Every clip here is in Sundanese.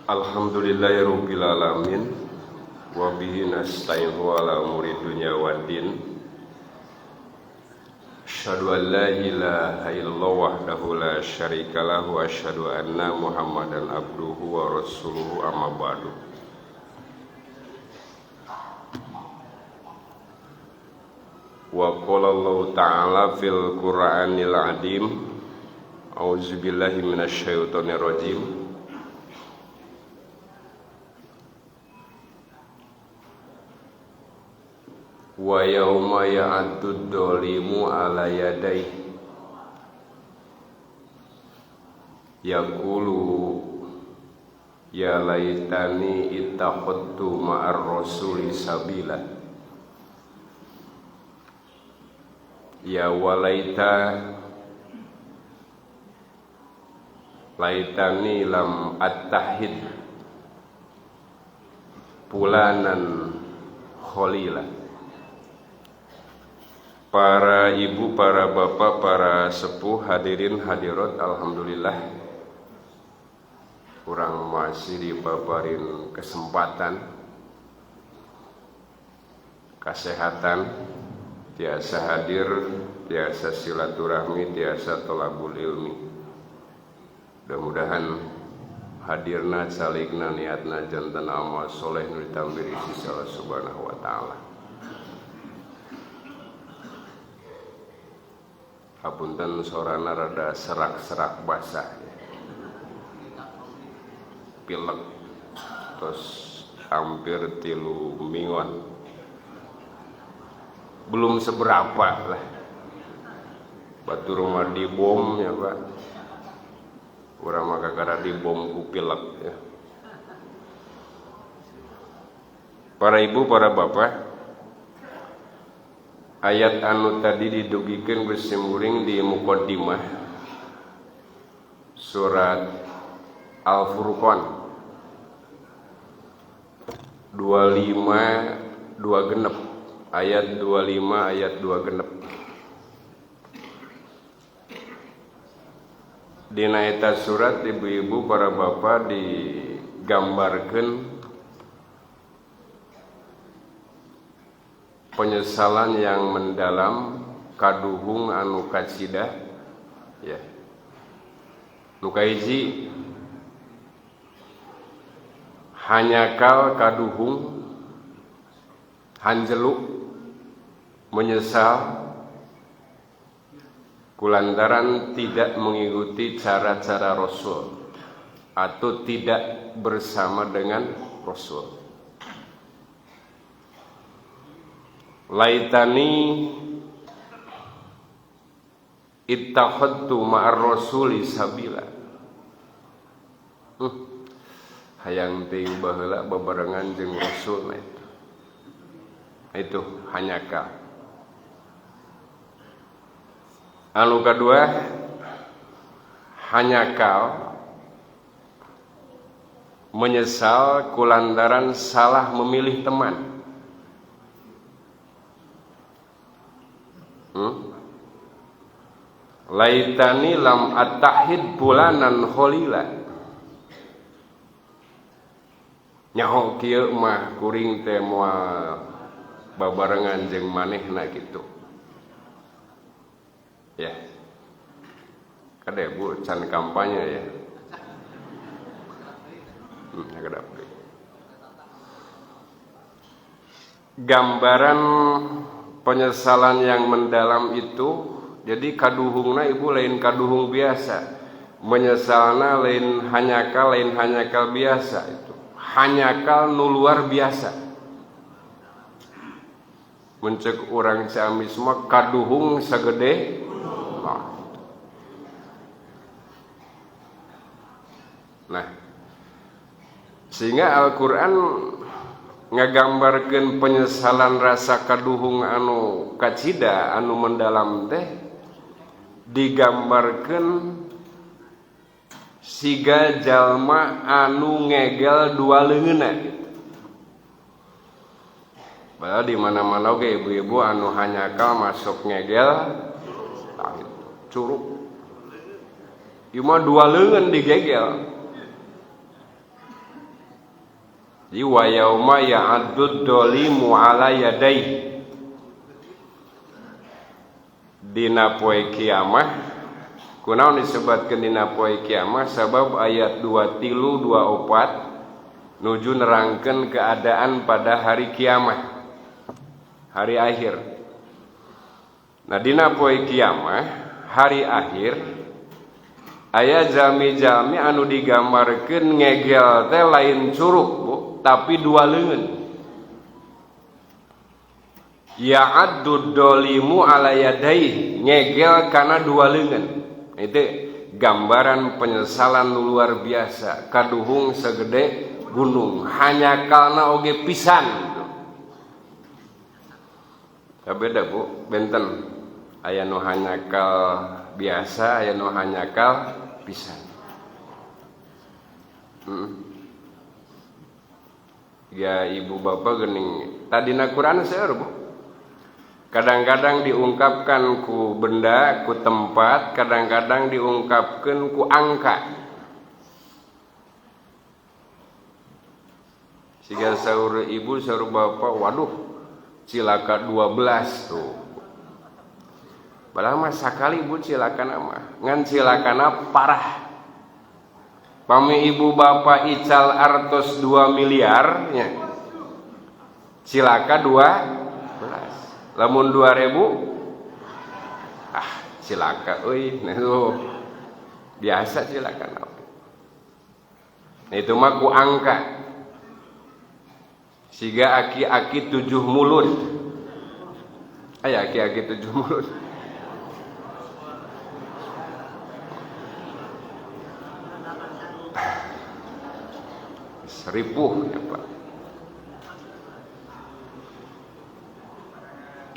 Alhamdulillahirabbil alamin wa bihi nasta'inu ala umuri dunya waddin. Asyhadu an la ilaha illallah wahdahu la syarika lahu wa asyhadu anna Muhammadan abduhu wa rasuluhu amma ba'du. Wa qala Allah ta'ala fil Qur'anil azim, a'udzubillahi minasyaitonir rajim. Wa yauma ya'addud dhalimu ala yadayhi yaqulu ya laitani ittakhadtu ma'ar rasuli sabila. Ya walaita laitani lam attahid pulanan khalila. Para ibu, para bapak, para sepuh, hadirin hadirat, alhamdulillah kurang masih dipaparin kesempatan, kesehatan, tiasa hadir, tiasa silaturahmi, tiasa tolabul ilmi. Mudah-mudahan hadirna, calikna, niatna, jantan amal soleh nu ditambiri sisi Allah Subhanahu wa taala. Hapunten sorana rada serak-serak basah, pilek terus hampir 3 mingguan, belum seberapa lah. Batu rumah dibom ya Pak, urang mah kakara dibom ku pilek ya. Para ibu, para bapak, ayat anu tadi didugikeun ku simkuring di muqaddimah surat Al-Furqan 25 2 genep, ayat 25 ayat 2 genep. Dina eta surat ibu-ibu para bapak digambarkeun penyesalan yang mendalam, kaduhung anu kacida ya. Nu kahiji hanyakal kaduhung hanjeluk menyesal kulantaran tidak mengikuti cara-cara Rasul atau tidak bersama dengan Rasul. Laitani ittakhadtu ma'ar rasuli sabila. Hayang teuing baheula babarengan jeung Rasul, nah itu. Itu hanyakal. Anu kadua hanyakal menyesal kulantaran salah memilih teman. Laitani lam attahid bulanan khalila. Nyaho kieu mah kuring teh moal babarengan jeung manehna kitu. Ya. Kade Bu can kampanye ya. Kedap. Gambaran penyesalan yang mendalam itu, jadi kaduhungna ibu lain kaduhung biasa, menyesalna lain hanyakal biasa itu, hanyakal nu luar biasa. Mencek orang Ciamis mah kaduhung sagede. Nah, sehingga Al-Quran ngagambarkeun penyesalan rasa kaduhung anu kacida anu mendalam teh digambarkeun siga jalma anu ngegel dua leungeunna gitu. Padahal di mana-mana oge ibu-ibu anu hanyakal masuk ngegel tah itu curug. Ieu mah dua leungeun digegel. Jadi wa yauma ya'addud dhalimu ala yadayhi. Dina poe kiamah, kunaon disebutkeun dina poe kiamah sabab ayat 23 24 nuju nerangkeun keadaan pada hari kiamah, hari akhir. Nah dina poe kiamah, hari akhir, aya jalmi-jalmi anu digambarkeun ngegel teh lain curug Bu, tapi dua leungeun. Ya'addu dhalimu ala yadayhi, ngegel kana dua leungeun. Itu gambaran penyesalan luar biasa, kaduhung segede gunung, hanyakalna oge pisan gitu. Beda Bu, benten. Aya nu hanyakal biasa, aya nu hanyakal pisan. Ya ibu bapak geuning tadina Quran seueur Bu. Kadang-kadang diungkapkan ku benda, ku tempat, kadang-kadang diungkapkan ku angka. Siga saur ibu, saur bapak, waduh, cilaka 12 tuh. Padahal mah sakali ibu cilakana mah, ngan cilakana parah. Pami ibu bapak ical artos 2 miliar nya. Cilaka 12. Lamun 2000 ah cilaka euy, nah itu biasa cilaka. Nah itu mah ku angka. Siga aki-aki 7 mulut. Aya aki-aki 7 mulut. Ripuh ya Pak.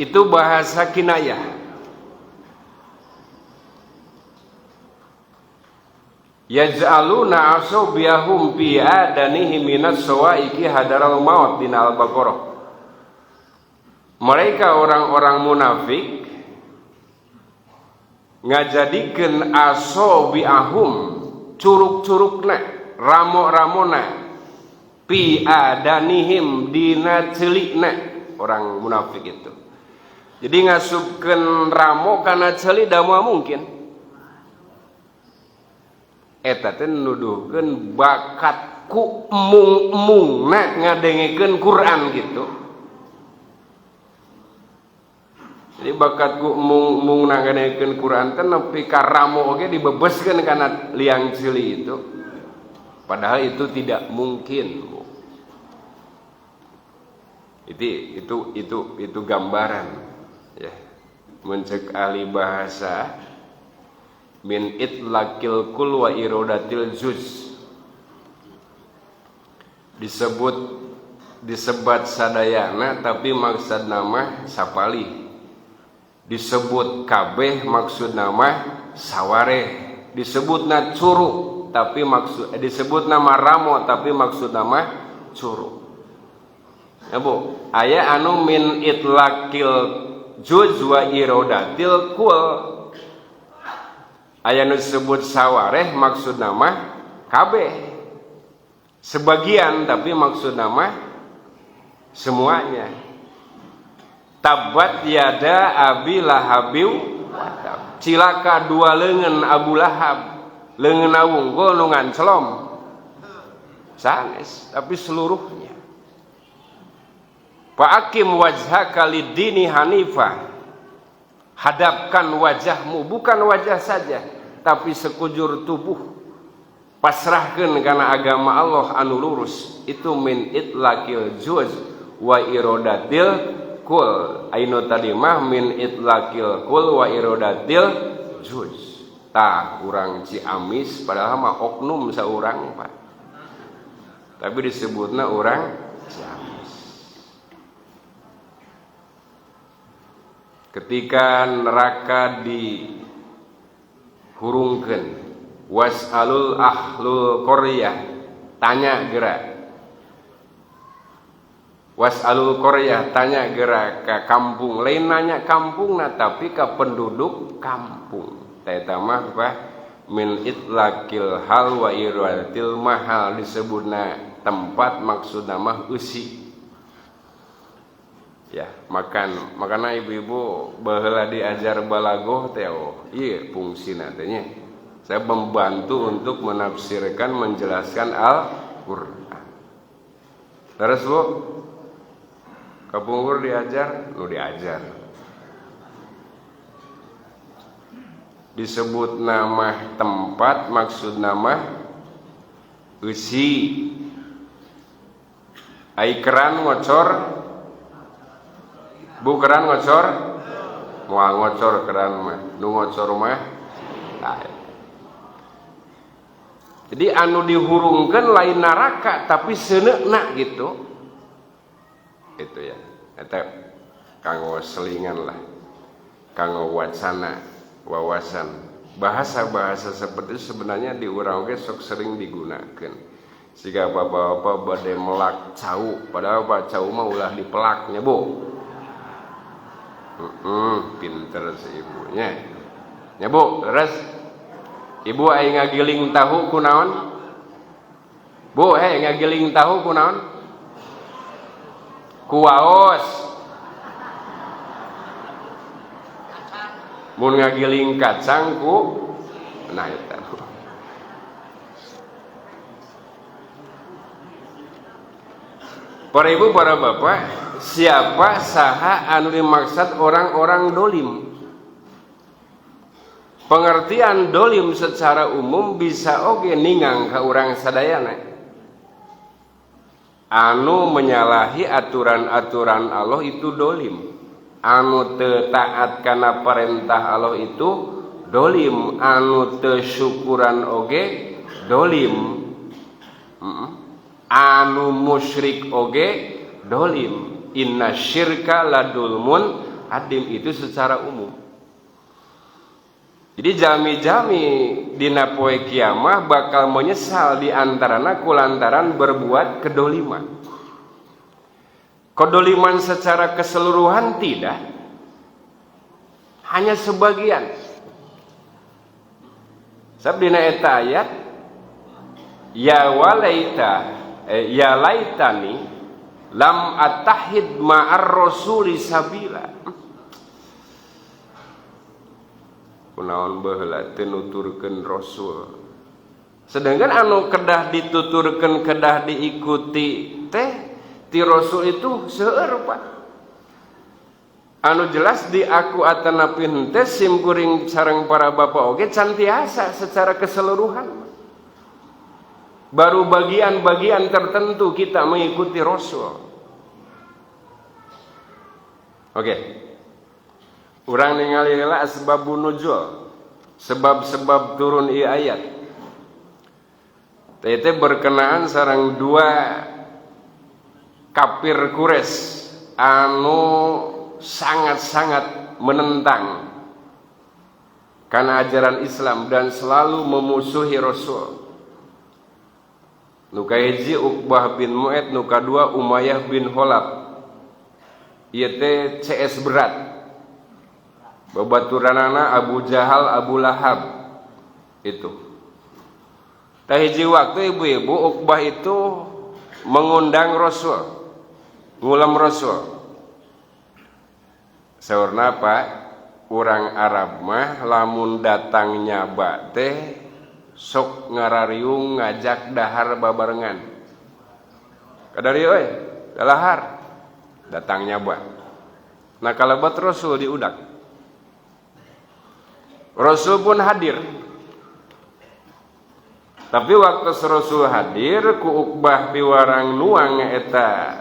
Itu bahasa kinayah. Yaj'aluna asobiyahum fi adanihi minas sawaiki hadaral maut dina Al-Baqarah. Mereka orang-orang munafik ngajadikeun asobiahum curug-curugna, ramo-ramona, fi adanihim dina celikna orang munafik itu. Jadi ngasupkeun ramo kana ceuli da moal mungkin. Eta teh nuduhkeun bakat ku emung-emungna ngadengekeun Quran gitu. Jadi bakat ku emung-emungna ngadengekeun Quran teh nepi ka ramo oge dibebeskeun kana liang ceuli itu. Padahal itu tidak mungkin, Bu. Itu gambaran ya. Mencek ahli bahasa min itlaqil kul wa irodatil juz. Disebut disebat sadayana tapi maksud nama sapali. Disebut kabeh maksud nama sawareh. Disebutna curug tapi maksud disebut nama ramo tapi maksud nama curug. Ya Bu, aya anu min itlaqil juz wa irodatil kul. Aya nu disebut sawareh maksud nama kabeh. Sebagian tapi maksud nama semuanya. Tabat yada abi lahabiw cilaka dua leungeun Abu Lahab, leungeun wungkul nu ngancelom. Sanes, tapi seluruhnya. Fa'akim wajhaka lid-dini hanifah. Hadapkan wajahmu, bukan wajah saja, tapi sekujur tubuh. Pasrahkan karena agama Allah anu lurus. Itu min itlaqil juz wa irodatil kul. Ainu tadi mah min itlaqil kul wa irodatil juz. Tah urang Ciamis padahal mah oknum saurang Pak. Tapi disebutna urang Ciamis. Ketika neraka dihurungkeun, was'alul ahlul qaryah, tanya gerak. Was'alul qaryah, tanya gerak ke kampung. Lain nanya kampungna tapi ke penduduk kampung. Eta mah apa? Min itlaqil hal wa iradatil mahal, disebutna Tempat maksudna mah eusi. Ya, makan. Makana ibu-ibu baheula diajar balagoh teh oh, ieu fungsina teh nya. Saya membantu untuk menafsirkan, menjelaskan Al-Qur'an. Terus Bu, kapungkur diajar, nu diajar. Disebut nama tempat maksud nama eusi. Ai keran ngocor, Bu, keran ngocor? Moal ngocor keran mah, nu ngocor mah lain. Jadi anu dihurungkeun lain neraka tapi seuneuna gitu. Itu ya. Eta kanggo selingan lah. Kanggo wacana, wawasan. Bahasa-bahasa seperti itu sebenarnya di urang oge sok sering digunakan. Siga bapak-bapak bade melak cau, padahal pak cau mah ulah dipelaknya, Bu. Pinter si ibunya. Ya Bu, terus ibu ai ngagiling tahu kunaon? Bu, hei ngagiling tahu kunaon? Kuwaos. Mun ngagiling kacang ku nah eta. Para ibu, para bapak, siapa saha anu dimaksud orang-orang dolim? Pengertian dolim secara umum bisa oge ningang ka urang sadayana. Anu menyalahi aturan-aturan Allah itu dolim. Anu teu taat kana perintah Allah itu dolim. Anu teu syukuran oge dolim. Anu musyrik oge dolim. Inna syirka ladulmun adim, itu secara umum. Jadi jami-jami dina poe kiamah bakal menyesal di antarana kulantaran berbuat kedoliman. Kedoliman secara keseluruhan tidak, hanya sebagian. Sebab dina eta ayat ya walaita ya laitani lam atahid ma'ar rasuli sabila. Kunaon baheula teu nuturkeun rasul. Sedangkan anu kedah dituturkeun, kedah diikuti teh ti rasul itu seueur, Pak. Anu jelas di aku atanapi henteu sim kuring sareng para bapak oge can tiasa secara keseluruhan. Baru bagian-bagian tertentu kita mengikuti rasul. Oke. Urang ningali heula asbabun nuzul. Sebab-sebab turun ieu ayat. Teh berkenaan sareng dua kafir Quraisy anu sangat-sangat menentang karena ajaran Islam dan selalu memusuhi Rasul. Nu kahiji Uqbah bin Mu'aid, nu kadua Umayyah bin Khalaf. Ieu teh CS berat. Babaturanana Abu Jahal, Abu Lahab. Itu. Tah hiji waktu ibu-ibu Uqbah itu mengundang Rasul, ngulam Rasul. Saurna Pak, urang Arab mah lamun datang nyaba teh sok ngarariung ngajak dahar babarengan. Kadari euy, dalahar. Datang nyaba. Nah kalabat Rasul diudak. Rasul pun hadir. Tapi waktu Rasul hadir ku Uqbah piwarang nuang eta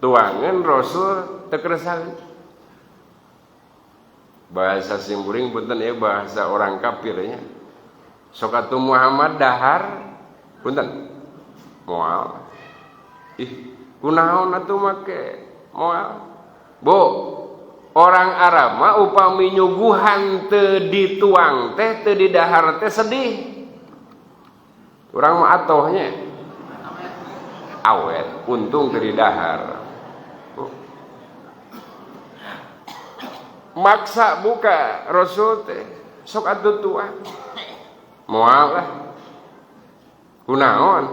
tuangan Rasul teu keresahan. Bahasa simburing punten ya, bahasa orang kafir nya. Sok atuh Muhammad dahar punten moal. Ih, kunaon atuh make moal. Bu, orang Arab mah upami nyuguhan teu dituang teh teu didahar teh sedih. Urang mah atohnya awet, untung teu didahar. Maksa buka Rasul teh sok atuh tuang. Moal lah. Kunaon?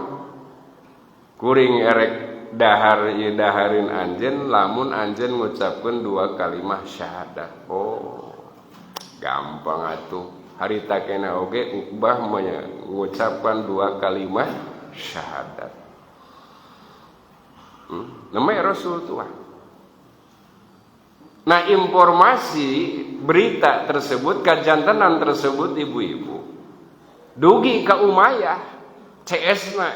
Kuring erek dahar ieu daharin anjeun lamun anjeun ngucapkeun dua kalimah syahadat. Oh, gampang atuh. Harita kena oge Uqbah mengucapkan dua kalimah syahadat. Namanya Rasul tua. Nah, informasi berita tersebut, kajantenan tersebut ibu-ibu dugi ke Umayyah, CS na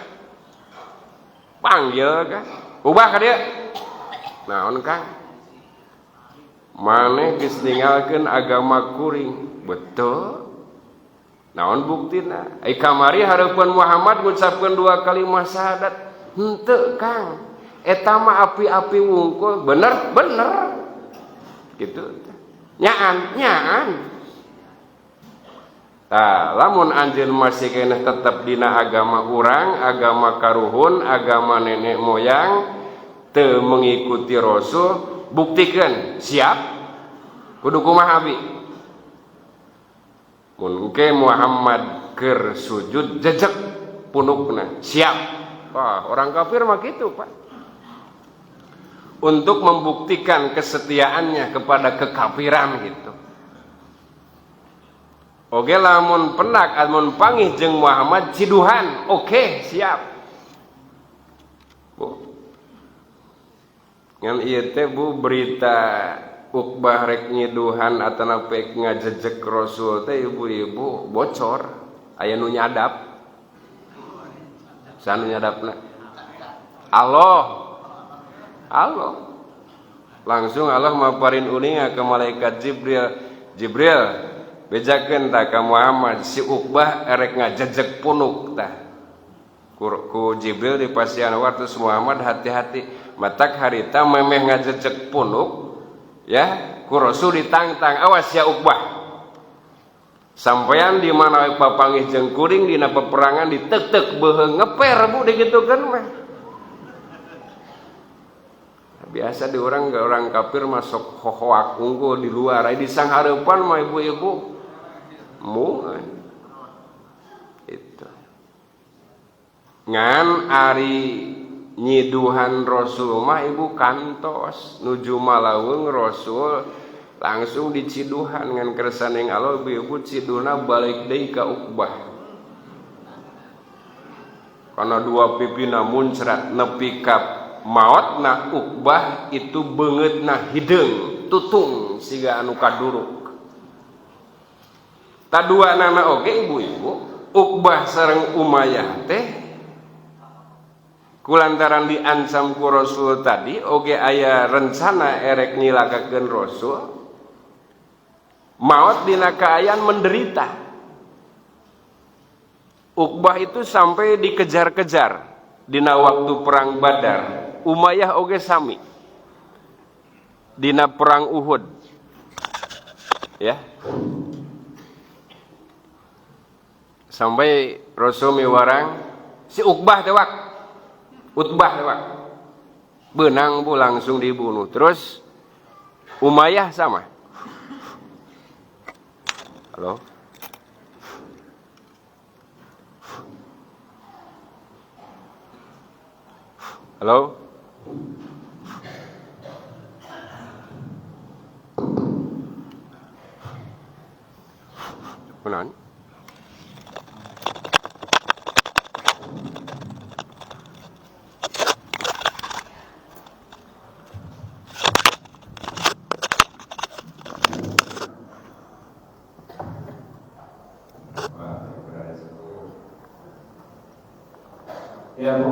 panggil kan, ubah ka dia. Naon Kang? Maneh geus ninggalkeun agama kuring. Betul. Naon buktina? Ai kamari hareupeun Muhammad ngucapkeun dua kalimat syahadat. Henteu Kang. Eta mah api-api wungkul. Bener, bener. Gitu. Nyaan, nyaan. Tah, lamun anjeun masih keneh tetep dina agama urang, agama karuhun, agama nenek moyang, teu mengikuti Rasul, buktikan siap kudu kumaha abi. Mun engke Muhammad keur sujud jejek punukna, siap. Wah, orang kafir mah gitu, Pak. Untuk membuktikan kesetiaannya kepada kekafiran gitu. Oke, lamun penak lamun pangih jeung Muhammad ciduhan, oke, siap. Bu. Ngan ieu teh Bu berita Uqbah rek nyiduhan atanapi rek ngajejek Rasul teh ibu-ibu bocor, aya nu nyadap. Saha nu nyadapna? Allah. Allah. Langsung Allah maparin uninga ke malaikat Jibril. Jibril, bejakeun tah ka Muhammad si Uqbah erek ngajejek punuk tah. Ku Jibril dipasihan waktu Muhammad hati-hati matak harita memeh ngajejek punuk ya ku Rasul ditangtang awas ya Uqbah. Sampean di mana we papanggih jeung kuring dina peperangan ditek-tek beuheung ngeper Bu digitukeun mah. Biasa di orang orang kafir masuk hohoak unggul di luar, di sanghareupan mah ibu-ibu mungan. Itu. Ngan ari nyiduhan Rasul mah ibu kantos nuju malaweung Rasul langsung diciduhan ngan kersaning Allah ibu-ibu ciduna balik deui ka Uqbah. Karena dua pipina muncrat nepi ka maotna Uqbah itu beungeutna hideung tutung siga anu kaduruk. Tadua nana oge ibu-ibu Uqbah sareng Umayyah teh kulantaran diancam ku Rasul tadi oge aya rencana erek nyilakakeun Rasul maot dina kaayaan menderita. Uqbah itu sampai dikejar-kejar dina waktu perang Badar. Umayyah oge sami dina perang Uhud ya, sampai Rasul miwarang si Uqbah tewak, Utbah tewak, benang bu langsung dibunuh. Terus Umayyah sama. Halo, halo. Kunaon? Ya Bu.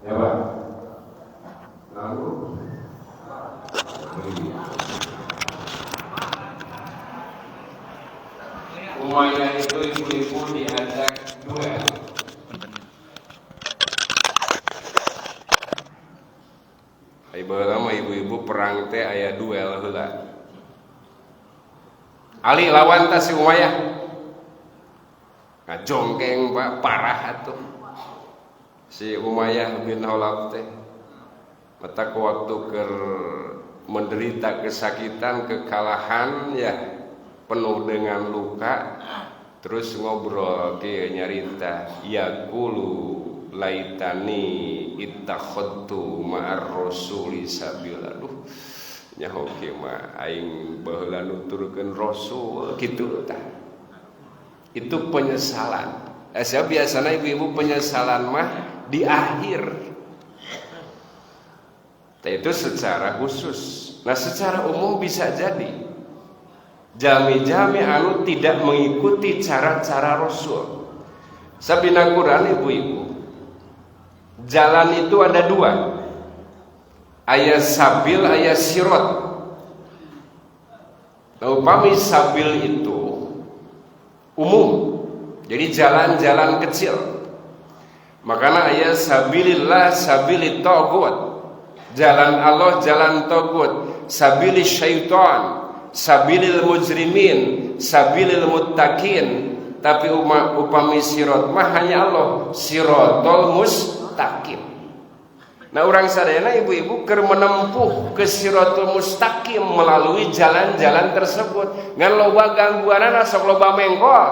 Ya Pak. Lalu Umayyah itu ibu-ibu diajak duel. Ibu lama ibu-ibu perang teh aya duel heula. Ali lawan teh si Umayyah. Ngajongkeng Pak, parah atuh. Si Umayyah bin Khalaf teh. Mata waktu keur menderita kesakitan, kekalahan ya, penuh dengan luka, terus ngobrol kieu nyarita, yaqulu laitani ittakhadtu ma'ar rasuli sabila. Duh, nyaho kieu mah aing baheula nuturkeun rasul kitu tah. Itu penyesalan. Saya biasanya ibu-ibu penyesalan mah di akhir. Nah, itu secara khusus. Nah, secara umum bisa jadi jalmi-jalmi anu tidak mengikuti cara-cara Rasul. Sabina Quran ibu-ibu, jalan itu ada dua. Aya sabil, aya sirot. Nah, upami sabil itu umum, jadi jalan-jalan kecil. Makanya aya sabilillah, sabilit tagut. Jalan Allah, jalan tagut, sabilis syaitan, sabilil mujrimin, sabilil muttaqin. Tapi upami sirot mah hanya Allah, sirotol mustaqim. Nah, urang sadayana ibu-ibu keur menempuh ke siratul mustaqim melalui jalan-jalan tersebut. Ngan loba gangguanana, sok loba mengkol.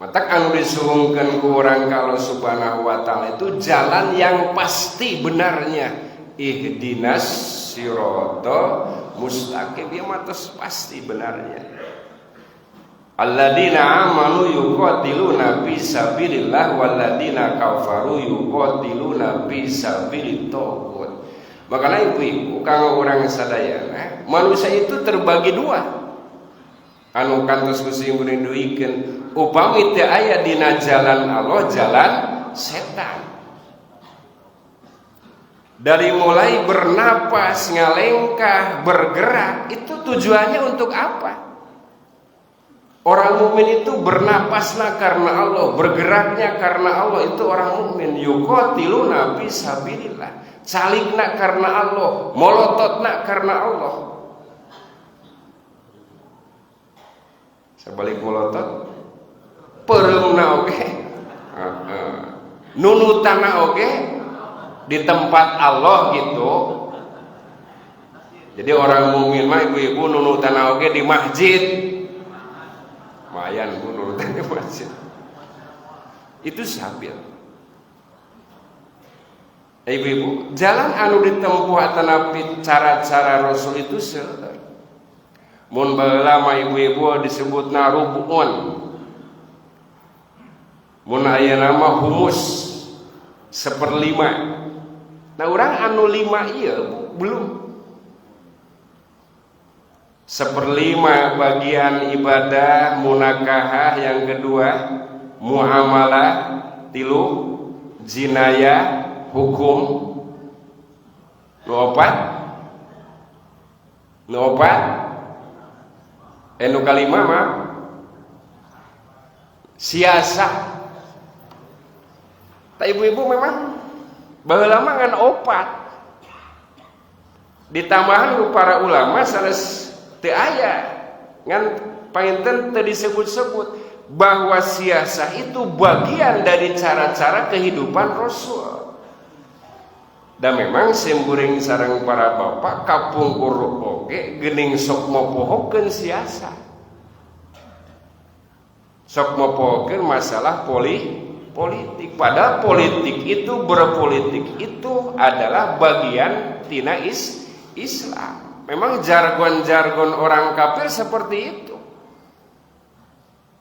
Matak anu disuhungkeun ku urang ka Allah Subhanahu wa taala itu jalan yang pasti benarnya. Ihdinas siratal mustaqim, ieu mah tos pasti benarnya. Alladzina amanu yuqatiluna fi sabilillah walladzina kafaru yuqatiluna fi sabilit taghut. Makanya ibu-ibu, kanggo urang sadayana, manusia itu terbagi dua. Anu kantos ku sim kuring duikeun, upami teu aya dina jalan Allah, jalan setan. Dari mulai bernapas, ngalengkah, bergerak, itu tujuannya untuk apa? Orang mukmin itu bernapaslah karena Allah, bergeraknya karena Allah, itu orang mukmin. Yuqatiluna fi sabilillah. Calikna karena Allah, molototna karena Allah. Sebalik molotot, peureumna oge, nunutana oge di tempat Allah gitu. Jadi orang mukmin mah ibu-ibu nunutana oge di masjid. Lumayan bu nurutan di masjid. Itu sabil. Ibu-ibu, jalan anu ditempuh atanapi cara-cara Rasul itu seueur. Mun baheula mah ibu-ibu disebutna rubuun. Mun ayeuna mah humus 1/5. Nah, urang anu 5 ieu belum. 1/5 bagian ibadah munakahah, yang kedua muamalah, tilu jinayah hukum, nu opat, nu opat, nu kalima mah siasah. Tak ibu-ibu memang baheula mah ngan opat, ditambahan ku para ulama sanes teu aya, ngan panginten teu disebut-sebut bahwa siasah itu bagian dari cara-cara kehidupan Rasul. Dan memang simkuring sareng para bapak kapungkur oge geuning sok mopohokeun siasah, sok mopohokeun masalah politik. Padahal politik itu, berpolitik itu adalah bagian tina Islam. Memang jargon-jargon orang kafir seperti itu.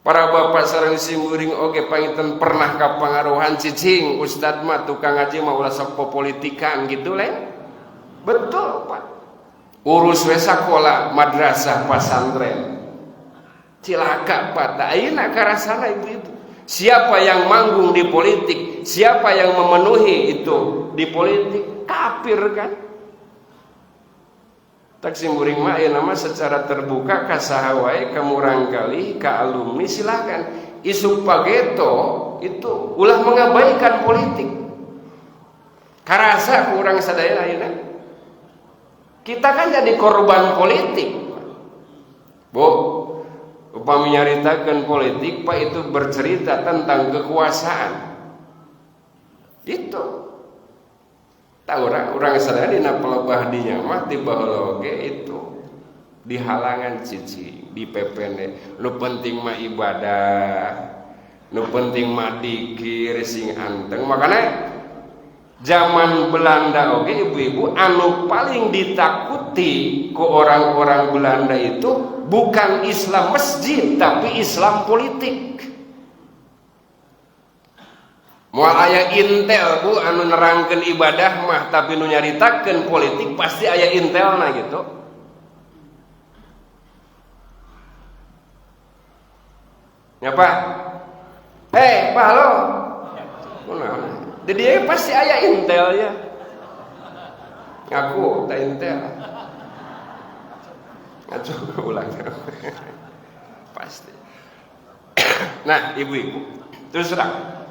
Para bapak sareng simkuring oge panginten pernah kapangaruhan cicing ustad mah tukang ngaji mah ulah sok popolitikan gitu le. Betul Pak. Urus we sakola, madrasah, pasantren. Cilaka Pak. Tah ayeuna karasana ibu-ibu. Siapa yang manggung di politik, siapa yang memenuhi itu di politik, kafir kan? Tak simkuring mah ayeuna mah secara terbuka ka saha wae, ka murangkalih, ka alumni silakan. Isuk pageto itu ulah mengabaikan politik. Karasa kurang sadaya ayeuna. Kita kan jadi korban politik. Bu, upami nyaritakeun politik Pak itu bercerita tentang kekuasaan. Itu. Tah urang sadaya dina pelebah dinya mah ti baheula oge itu dihalangan cicing di PPN. Nu penting mah ibadah, nu penting mah dikir sing anteng. Makanya zaman Belanda oge ibu-ibu anu paling ditakuti ku orang-orang Belanda itu bukan Islam masjid tapi Islam politik. Moal aya intel bu anu nerangkeun ibadah mah tapi nu nyaritakeun politik pasti aya intelna gitu. Nyapa? Hei, Pak halo. Kunaon? Di dia pasti aya intel ya. Ngaku tak intel. Ngaco ulang. Pasti. Nah, ibu-ibu, terus terang.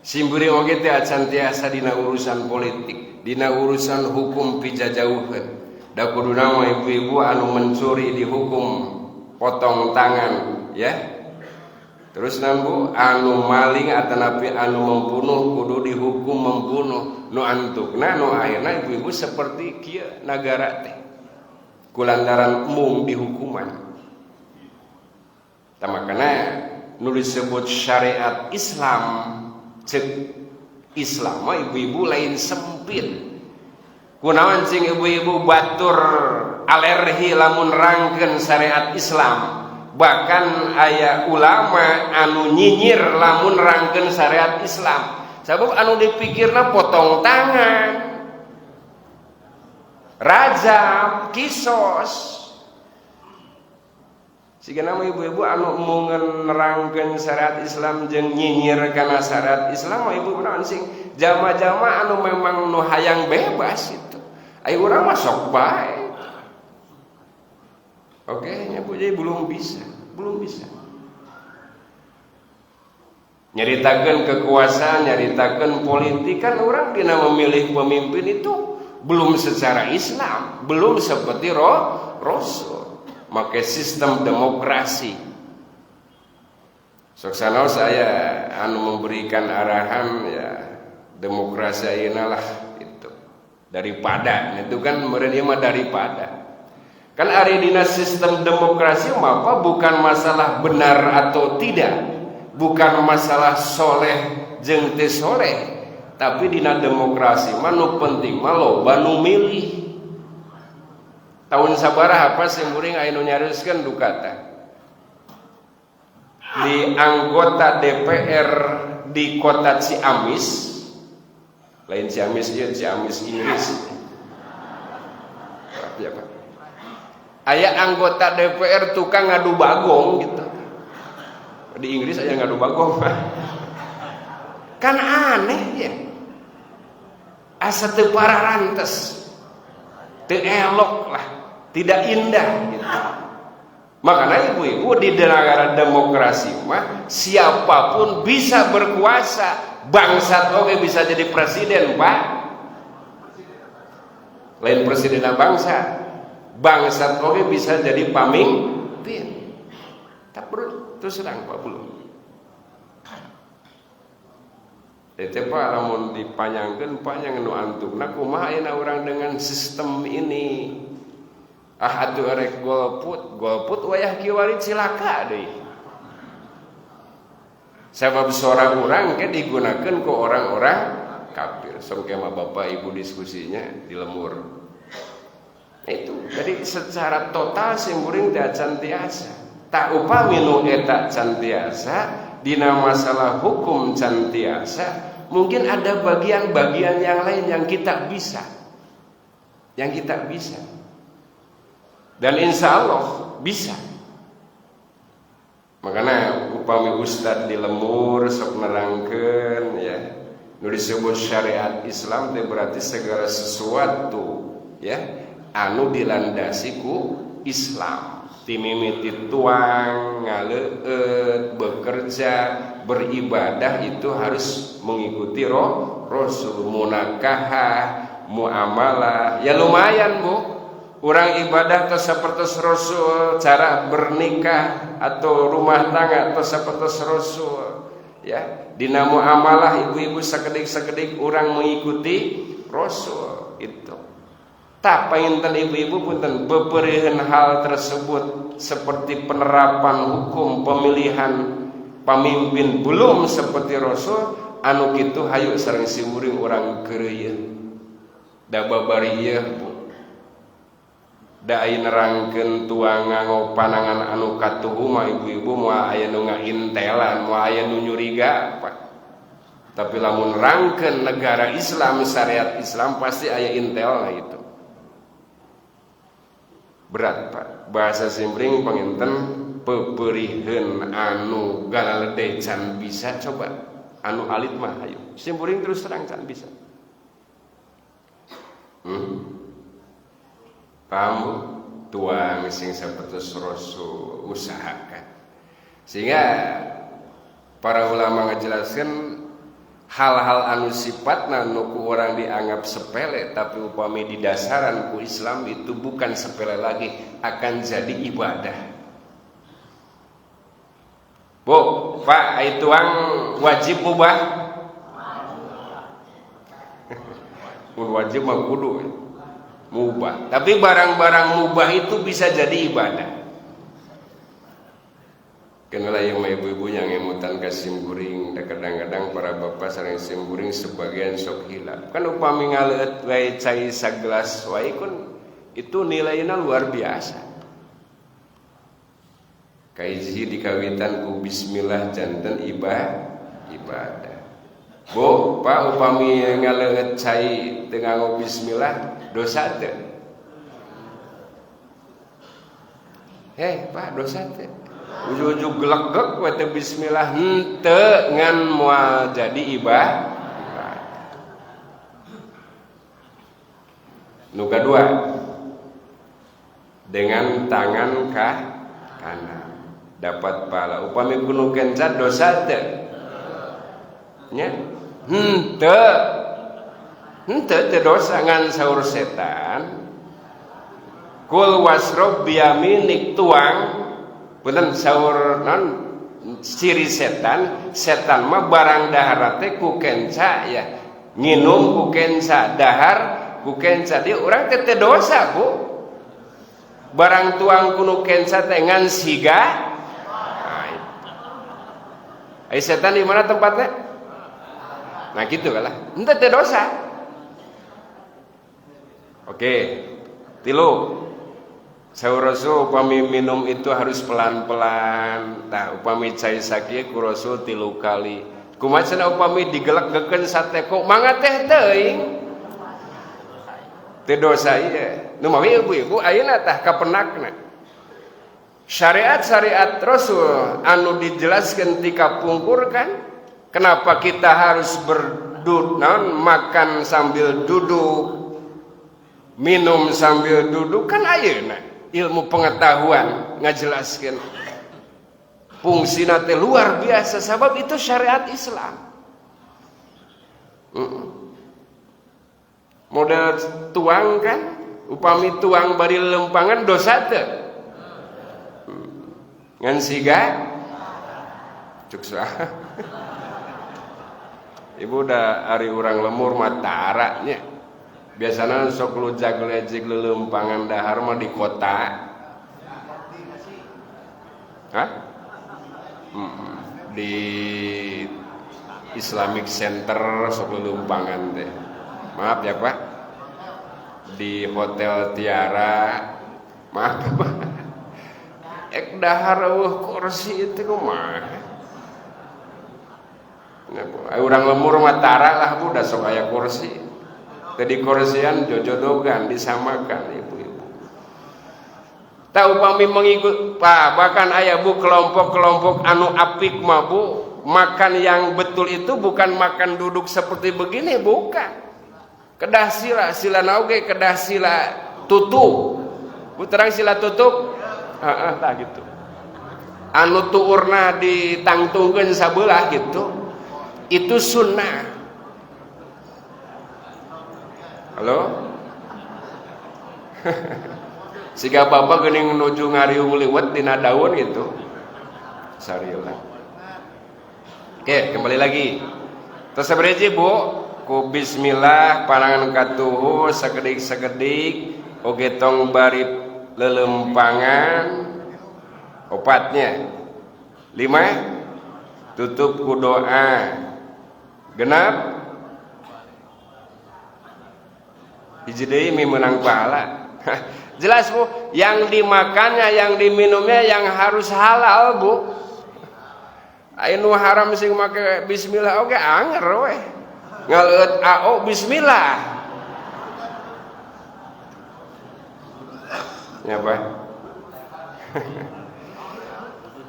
Simburing oge teh acan tiasa dina urusan politik, dina urusan hukum pijajauheun. Da kuduna mah ibu-ibu anu mencuri dihukum potong tangan, ya. Terus nambu anu maling atanapi anu membunuh kudu dihukum membunuh. Nu antukna nu akhirna ibu-ibu seperti kieu nagara teh. Kulantaran mung dihukuman. Tah makana nu disebut syariat Islam cek Islam mah ibu-ibu lain sempit. Kunaon cing ibu-ibu batur alergi lamun rangkeun syariat Islam. Bahkan aya ulama anu nyinyir lamun rangkeun syariat Islam. Sabab anu dipikirna potong tangan, rajam, kisos. Sigana mah ibu-ibu anu embungeun nerangkeun syariat Islam jeung nyinyir kana syariat Islam mah ibu naon sing jama-jama anu memang nu hayang bebas itu. Ai urang mah sok bae. Oke, nya Bu, jadi belum bisa, belum bisa. Nyaritakeun kekuasaan, nyaritakeun politik kan orang dina memilih pemimpin itu belum secara Islam, belum seperti Rasul. Make sistem demokrasi. Sok sanaos saya anu memberikan arahan ya demokrasi ayeuna lah itu. Daripada itu kan meureun ieu mah daripada. Kan ari dina sistem demokrasi mah bukan masalah benar atau tidak, bukan masalah soleh jeung teu soleh, tapi dina demokrasi mah nu penting mah loba nu milih. Tahun sabaraha apa sing muring aya nu nyariskeun duka teh. Di anggota DPR di kota Ciamis, lain Ciamis ieu Ciamis Inggris. Tapi apa? Aya anggota DPR tukang ngadu bagong gitu. Di Inggris aya ngadu bagong. Kan aneh ya. Asa teu pararantes. Teu elok lah, tidak indah gitu. Makanya ibu-ibu di negara demokrasi mah siapapun bisa berkuasa, bangsat oge bisa jadi presiden, Pak. Lain presiden bangsa. Bangsat oge bisa jadi pamimpin. Tak perlu terus terang Pak belum. Teh Pak lamun dipanjangkeun panjang nu antukna kumaha ayeuna urang dengan sistem ini. Ah atuh erek golput, golput wayah kiwari cilaka deui. Sabab suara urang ke digunakeun ku orang-orang kafir. Sok mah bapak ibu diskusinya di lemur. Nah, itu jadi secara total simkuring teh can tiasa. Tak upami nu eta can tiasa dina masalah hukum can tiasa, mungkin ada bagian-bagian yang lain yang kita bisa. Yang kita bisa. Dan insya Allah bisa. Makanya upami ustad di lemur sok nerangkeun ya. Nu disebut syariat Islam teh berarti segala sesuatu ya anu dilandasi ku Islam. Timimiti tuang, ngaleueut, bekerja, beribadah itu harus mengikuti Rasul, munakahah, muamalah. Ya lumayan Bu. Orang ibadah atau seperti Rasul, cara bernikah atau rumah tangga atau seperti Rasul. Ya, dina muamalah ibu-ibu sakedik-sakedik urang mengikuti Rasul itu. Tah panginten ibu-ibu punten beupeureuheun hal tersebut seperti penerapan hukum pemilihan pamimpin belum seperti Rasul anu kitu hayu sareng simkuring urang keureuyeun. Da babari ieu Bu. Da aya nerangkeun tuang nganggo panangan anu katuhu mah ibu-ibu moal aya nu ngaintelan, moal aya nu nyuriga Pak. Tapi lamun nerangkeun negara Islam, syariat Islam pasti aya intelna itu. Berat Pak. Bahasa simkuring panginten pepeuriheun anu galalede can bisa coba anu alit mah hayu. Simkuring terus terang can bisa. Paham Bu? Tuang sing sapertos Rasul usahakan. Sehingga para ulama ngajelaskan hal-hal anu sifatna nu ku urang dianggap sepele tapi upami di dasaran ku Islam itu bukan sepele lagi, akan jadi ibadah. Bu, Pak, ai tuang wajib mubah? Mun wajib mah kudu mubah. Tapi barang-barang mubah itu bisa jadi ibadah. Kenal yang ibu-ibu yang ngemutan ke simkuring, dan kadang-kadang para bapak sareng simkuring sebagian sok hilap. Kan upami ngaleueut wae cai sagelas wae kun itu nilainya luar biasa. Kaiji dikawitan ku bismillah janten ibadah. Bu, Pak, upami ngaleueut cai teu nganggo bismillah dosa teu? Heh, Pak, dosa teu? Ujug-ujug gelegek we teu bismillah henteu ngan moal jadi ibadah. Nu kadua dengan tangan kanan dapat pahala. Upami kuno kenca dosa teu? Nya? Henteu. Henteu teu dosa ngan saur setan. Kul wasrob biyaminik tuang punten saur non ciri setan, setan mah barang dahar teh ku kenca ya. Nginum ku kenca, dahar ku kenca. Dia urang teh teu dosa, Bu. Barang tuang kuno kenca teh ngan siga. Nah, ai setan di mana tempatnya? Nah gitu kalah. Henteu teu dosa. Oke. Tilu. Saur Rasul upami minum itu harus pelan-pelan. Nah, upami cai sakieu ku Rasul 3 kali. Kumaha cenah upami digelek-gelekeun sateko mangga teh teuing. Teu dosa ieu. Nu mawi ibu-ibu ayeuna tah kapenakna. Syariat-syariat Rasul anu dijelaskeun ti kapungkur kan, kenapa kita harus makan sambil duduk, minum sambil duduk kan ayeuna ilmu pengetahuan ngajelaskeun fungsina teh luar biasa sebab itu syariat Islam. Model tuang kan upami tuang bari lempangan dosa teu? Ngan siga cuk saha. Ibu udah ari urang lemur mah tara nya. Biasana sok lujag lejig lelempangan dahar mah di kota. Hah? Di Islamic Center sok lelempangan teh. Maaf ya Pak. Di Hotel Tiara. Maaf Pak. Ek dahar eueuh kursi itu kumaha? Nah, urang lemur mah tara lah Bu, da sok aya kursi. Tadi kursian jojodogan disamakan ibu-ibu. Tak upami mengikut Pak, bahkan aya Bu kelompok-kelompok anu apik mah Bu, makan yang betul itu bukan makan duduk seperti begini, bukan. Kedah sila, sila naoge kedah sila tutup. Bu terang sila tutup? Heeh, tah gitu. Anu tuurna ditangtungkeun sabelah gitu. Itu sunnah. Halo? Siga bapak geuning nuju ngariung liwet dina daun gitu. Sarila. Oke, kembali lagi. Terus sabariji, Bu, ku bismillah panangan katuhu sakedik-sakedik oge tong bari lelempangan. Opatnya. 5, tutup ku doa. Genap, hiji deui mi meunang pahala. Jelas, Bu, yang dimakannya, yang diminumnya yang harus halal, Bu. Anu haram sing make bismillah oge anger weh. Ngaleut AO bismillah. Ya, Pak.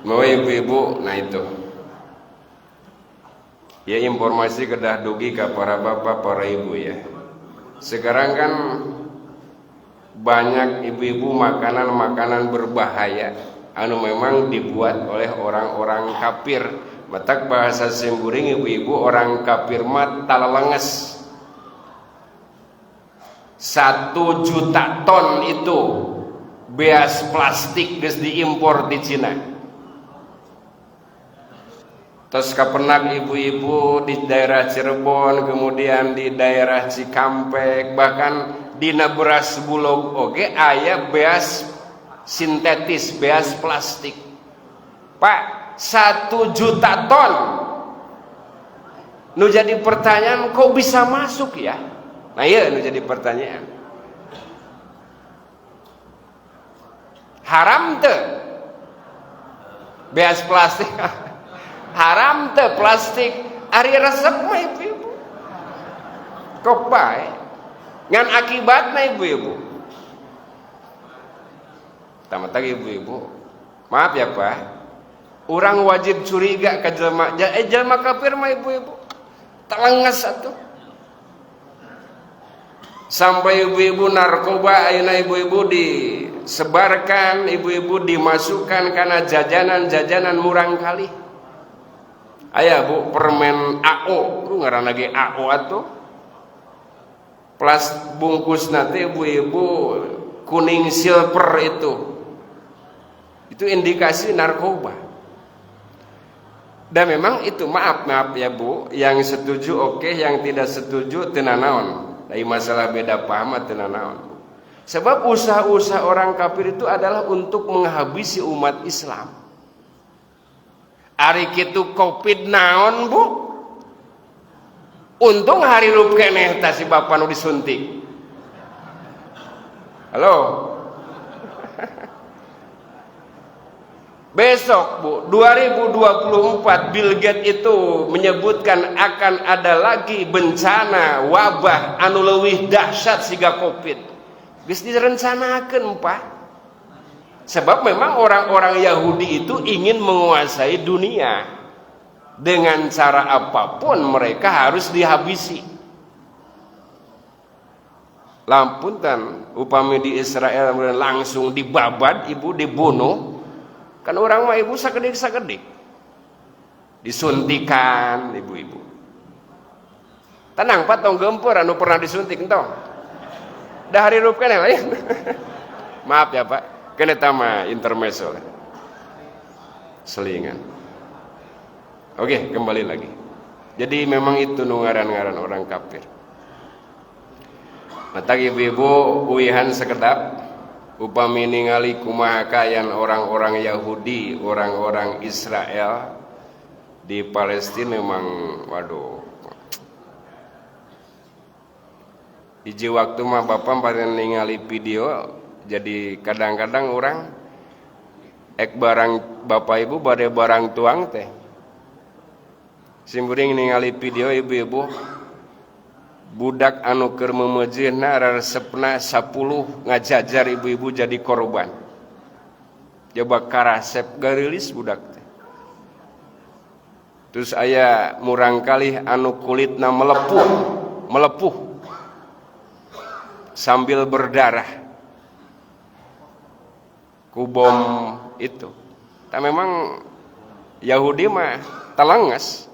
Mau ibu-ibu, nah itu. Ya informasi kedah dugi ke para bapak, para ibu ya. Sekarang kan banyak ibu-ibu makanan-makanan berbahaya anu memang dibuat oleh orang-orang kafir. Matak bahasa simburing ibu-ibu, orang kafir mah talalenges. 1 juta ton itu beas plastik geus diimpor di Cina. Terus kapenak ibu-ibu di daerah Cirebon, kemudian di daerah Cikampek, bahkan dina beras Bulog oge aya beas sintetis, beas plastik. Pak, 1 juta ton. Nu jadi pertanyaan, kok bisa masuk ya? Nah iya, nu jadi pertanyaan. Haram teu beas plastik? Haram teu plastik? Ari resep mah ibu-ibu. Kok bae? Ngan akibatna ibu-ibu. Tama-tama ibu-ibu. Maaf ya Pak. Orang wajib curiga ke jelema. Jelema kafir mah ibu-ibu. Telenges atuh. Sampai ibu-ibu narkoba ayeuna ibu-ibu disebarkan, ibu-ibu dimasukkan karena jajanan-jajanan murang kali. Aya Bu permen AO, lu ngaranna ge AO atuh. Plas bungkus nanti ibu-ibu kuning silver itu. Itu indikasi narkoba. Dan memang itu maaf ya Bu, yang setuju oke, yang tidak setuju teu nanaon. Dari masalah beda paham teu nanaon. Sebab usaha-usaha orang kafir itu adalah untuk menghabisi umat Islam. Ari kitu Covid naon Bu? Untung hari rup keneh tah si bapak nu disuntik. Halo. Besok Bu, 2024 Bill Gates itu menyebutkan akan ada lagi bencana wabah anu leuwih dahsyat siga Covid. Geus direncanakeun Pak. Sebab memang orang-orang Yahudi itu ingin menguasai dunia. Dengan cara apapun mereka harus dihabisi. Lampuntan upami di Israel langsung dibabat, ibu dibunuh. Kan orang mah ibu sakedik-sakedik. Disuntikan ibu-ibu. Tenang Pak, tong gempur anu pernah disuntik entong. Dah hari rup keneh lain. Maaf ya Pak, kena tama intermezzo. Selingan. Oke, kembali lagi. Jadi memang itu nu ngaran-ngaran orang kafir. Matak ibu-ibu uihan sekedap upami ningali kumaha kaayaan orang-orang Yahudi, orang-orang Israel di Palestina memang waduh. Hiji waktu mah bapak pada ningali video, jadi kadang-kadang orang ek barang bapak ibu bade barang tuang teh. Simburing ningali video ibu-ibu budak anu keur memejeuna resepna 10 ngajajar ibu-ibu jadi korban. Coba karasep garilis budak teh. Terus aya murangkalih anu kulitna melepuh sambil berdarah ku bom itu. Tapi memang Yahudi mah telenges.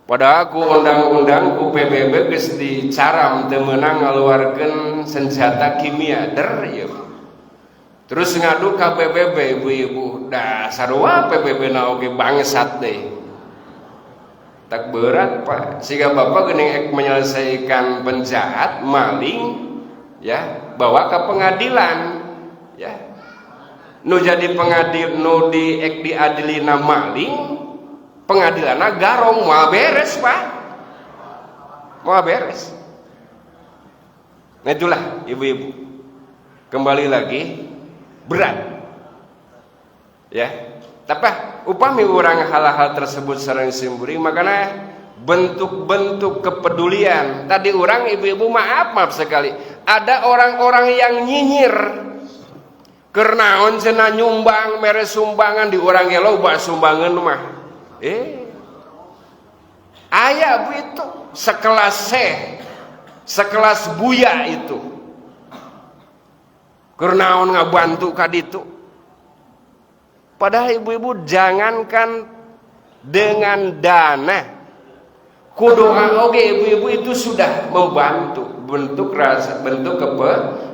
Padahal ku undang-undang ku PBB geus dicaram teu meunang ngaluarkeun senjata kimia der ieu. Terus ngadu ka PBB ibu-ibu, dah sarua PBB na oge bangsat deui. Tak berat, Pak. Sehingga Bapak geuning ek menyelesaikan penjahat, maling, ya, bawa ke pengadilan, ya. Nu jadi pengadil nu di ek diadilina maling, pengadilanna garong, moal beres, Pak. Moal beres. Nah, itulah ibu-ibu. Kembali lagi berat. Ya. Tapi upami urang hal-hal tersebut sareng simkuring, makanya bentuk-bentuk kepedulian. Tadi orang ibu-ibu, maaf maaf sekali, ada orang-orang yang nyinyir. Kunaon cenah nyumbang, mere sumbangan, di urang ge loba sumbangan mah. Aya bu itu sekelas Syekh, sekelas Buya itu. Kunaon ngabantu ka ditu. Padahal ibu-ibu, jangankan dengan dana, ku doa oge ibu-ibu itu sudah membantu bentuk rasa, bentuk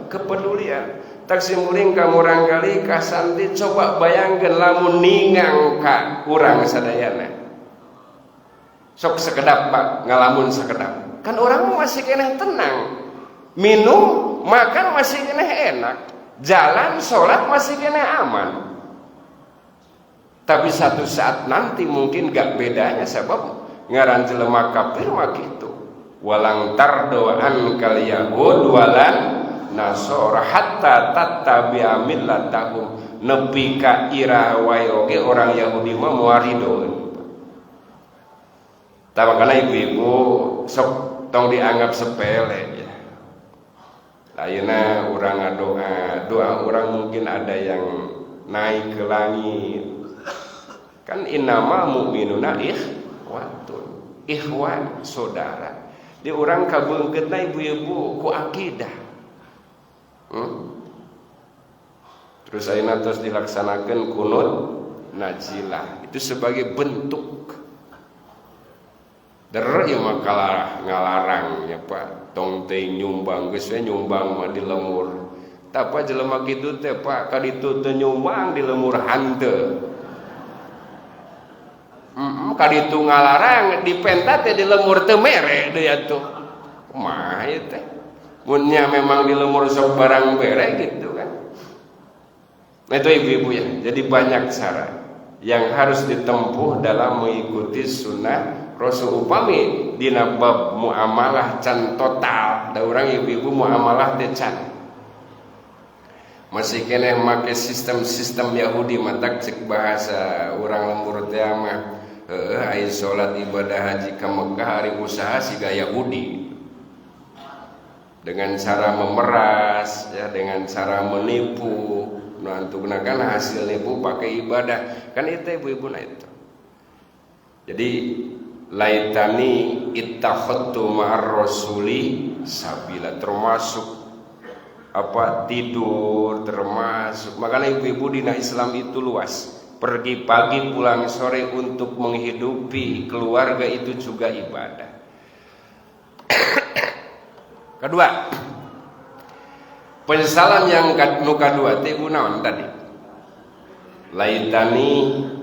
kepedulian. Tak simkuring ka murangkalih, ka santri, coba bayangkan lamun ningang ka urang sadayana. Sok sekedap, Pak, ngalamun sekedap. Kan orang masih keneh tenang. Minum, makan masih keneh enak. Jalan, sholat masih keneh aman. Tapi satu saat nanti mungkin gak bedanya, sebab ngaran jelema kafir mah gitu. Walan tardho ankal yahud walan nasara hatta tattabi'a millatahum. Nepi ka iraha wae oge orang Yahudi mah moal ridoeun. Tah, makana ibu-ibu sok tong dianggap sepele ya. Ayeuna urang ngadoa, doa orang mungkin ada yang naik ke langit. Kan innamal mu'minuna ikhwatun. Ikhwan, saudara. Di urang kabeungkeutna ibu-ibu ku akidah. Terus ayeuna terus dilaksanakan kunut nazilah. Itu sebagai bentuk der ieu mah kalah ngalarang ya, Pak. Tong teh nyumbang, geus we nyumbang mah di lembur. Tapa jelema kitu teh, Pak, ka ditu teu nyumbang, di lembur hanteu. Ka ditu ngalarang, dipenta teh di lembur teu mere deui atuh. Kumaha ieu teh? Munnya memang di lembur sok barang bere gitu kan. Nah, itu ibu-ibu ya. Jadi banyak cara yang harus ditempuh dalam mengikuti sunnah Rasul. Upami dina bab muamalah can total, da urang ibu-ibu muamalah teh can masih keneh make sistem-sistem Yahudi. Matak cek bahasa urang lembur teh mah, heueuh, aya salat, ibadah haji ke Mekah, hari usaha siga Yahudi dengan cara memeras ya, dengan cara menipu. Nah, untuk kan hasil nipu pakai ibadah kan itu ibu-ibu. Nah, itu jadi laitani ittakhadtu ma'ar rasuli sabila, termasuk apa, tidur termasuk. Makanya ibu-ibu, dina Islam itu luas. Pergi pagi pulang sore untuk menghidupi keluarga itu juga ibadah. Kedua, penyesalan yang nu kadua teh ibu naon tadi? Laitani,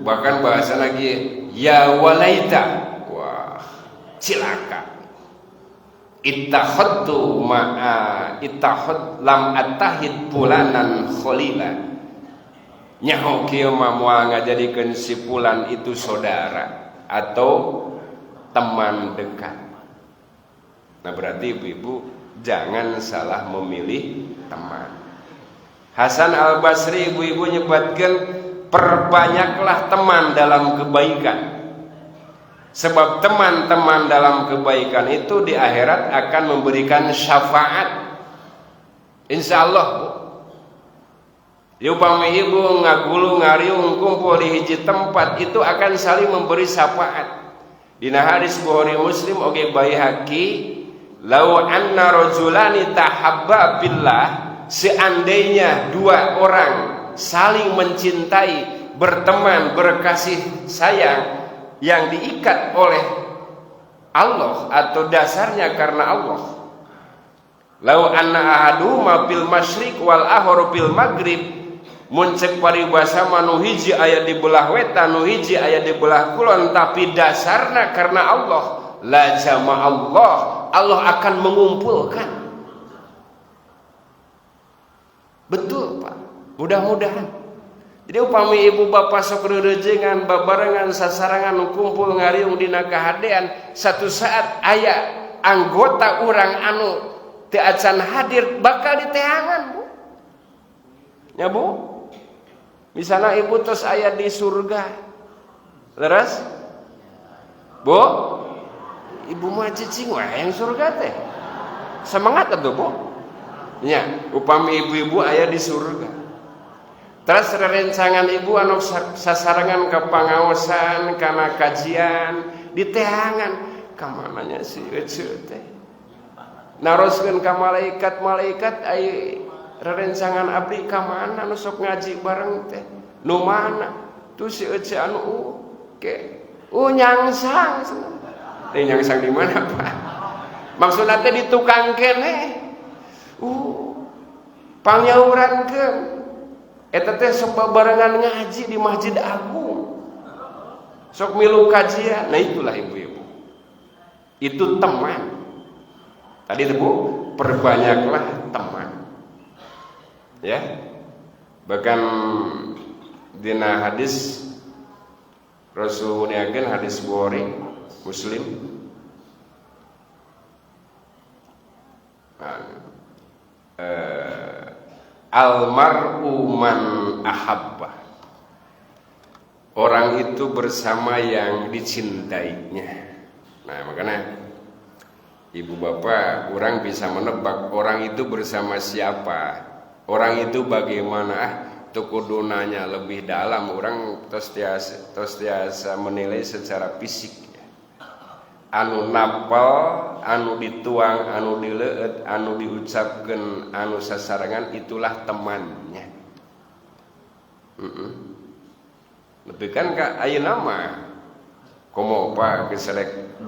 bahkan bahasa lagi ya walaita, wah cilaka, ittakhadtu ma'a ittakhad lam attakhid fulanan khalila. Nyaho kieu mah moal ngajadikeun si fulan itu saudara atau teman dekat. Nah, berarti ibu-ibu jangan salah memilih teman. Hasan Al Basri, ibu-ibu, nyebutkan perbanyaklah teman dalam kebaikan. Sebab teman-teman dalam kebaikan itu di akhirat akan memberikan syafaat. Insya Allah, Bu. Upami ibu ngagulu ngariung kumpul di hiji tempat, itu akan saling memberi syafaat. Dina hadis Bukhari, Muslim oge Baihaqi, lau anna rajulani tahabba billah, seandainya dua orang saling mencintai, berteman, berkasih sayang yang diikat oleh Allah atau dasarnya karena Allah. Lau anna ahaduhuma fil masyriq wal akharu fil maghrib, Mun cek paribasa mah nu hiji aya di belah wetan, nu hiji aya di belah kulon, tapi dasarna karena Allah. La jama Allah, Allah akan mengumpulkan. Betul, Pak. Mudah-mudahan. Jadi upami ibu bapak sok reurejengan babarengan sasarangan kumpul ngariung dina kahadean, satu saat aya anggota urang anu teu acan hadir bakal diteangan, Bu. Ya, Bu? Misalnya ibu terus aya di surga. Leres? Bu? Ibu mah cicing wae yang surga teh. Semangat atuh, Bu. Nya, upami ibu-ibu aya di surga. Terus rerencangan ibu anu sasarengan ke pangaosan kana kajian diteangan ka mananya si eceu teh. Naroskeun ka malaikat-malaikat ai rerencangan abdi ka mana nu sok ngaji bareng teh? Nu mana? Tuh si eceu anu ke nyangsang. Teh nyangsang di mana, Pak? Maksudna teh di tukang keneh. Pangyaurankeun. Eta teh sok babarengan ngaji di Masjid Agung. Sok milu kajian. Nah itulah ibu-ibu. Itu teman. Tadi itu Bu, perbanyaklah teman. Ya. Bahkan dina hadis Rasul niakeun hadis Bukhari, Muslim. Nah, almar'u man ahabba. Orang itu bersama yang dicintainya. Nah, makanya ibu bapak orang bisa menebak orang itu bersama siapa, orang itu bagaimana. Ah, teu kudu nanya lebih dalam, orang tos tiasa menilai secara fisik. Anu napal, anu dituang, anu dileueut, anu diucapkeun, anu sasarengan itulah temannya. Lebih kan ka ayeuna mah komo Pak geus 2024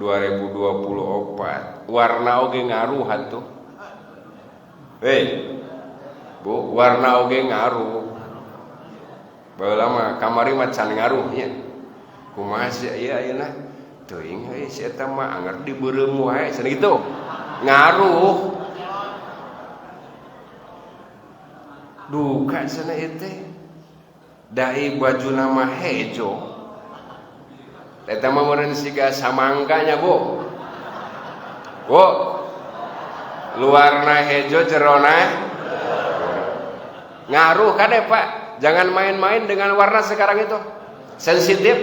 warna oge ngaruh atuh. Hei, Bu, warna oge ngaruh. Baheula mah kamari mah can ngaruh nya. Kumaha sih ieu ayeuna? Teuing euy si eta mah anger dibeureum wae cenah kitu. Ngaruh. Duka cenah ieu teh. Dai bajuna mah hejo. Eta mah meureun siga samangkanya, Bu. Bu. Luarna hejo jerona ngaruh kade, Pak. Jangan main-main dengan warna sekarang itu. Sensitif.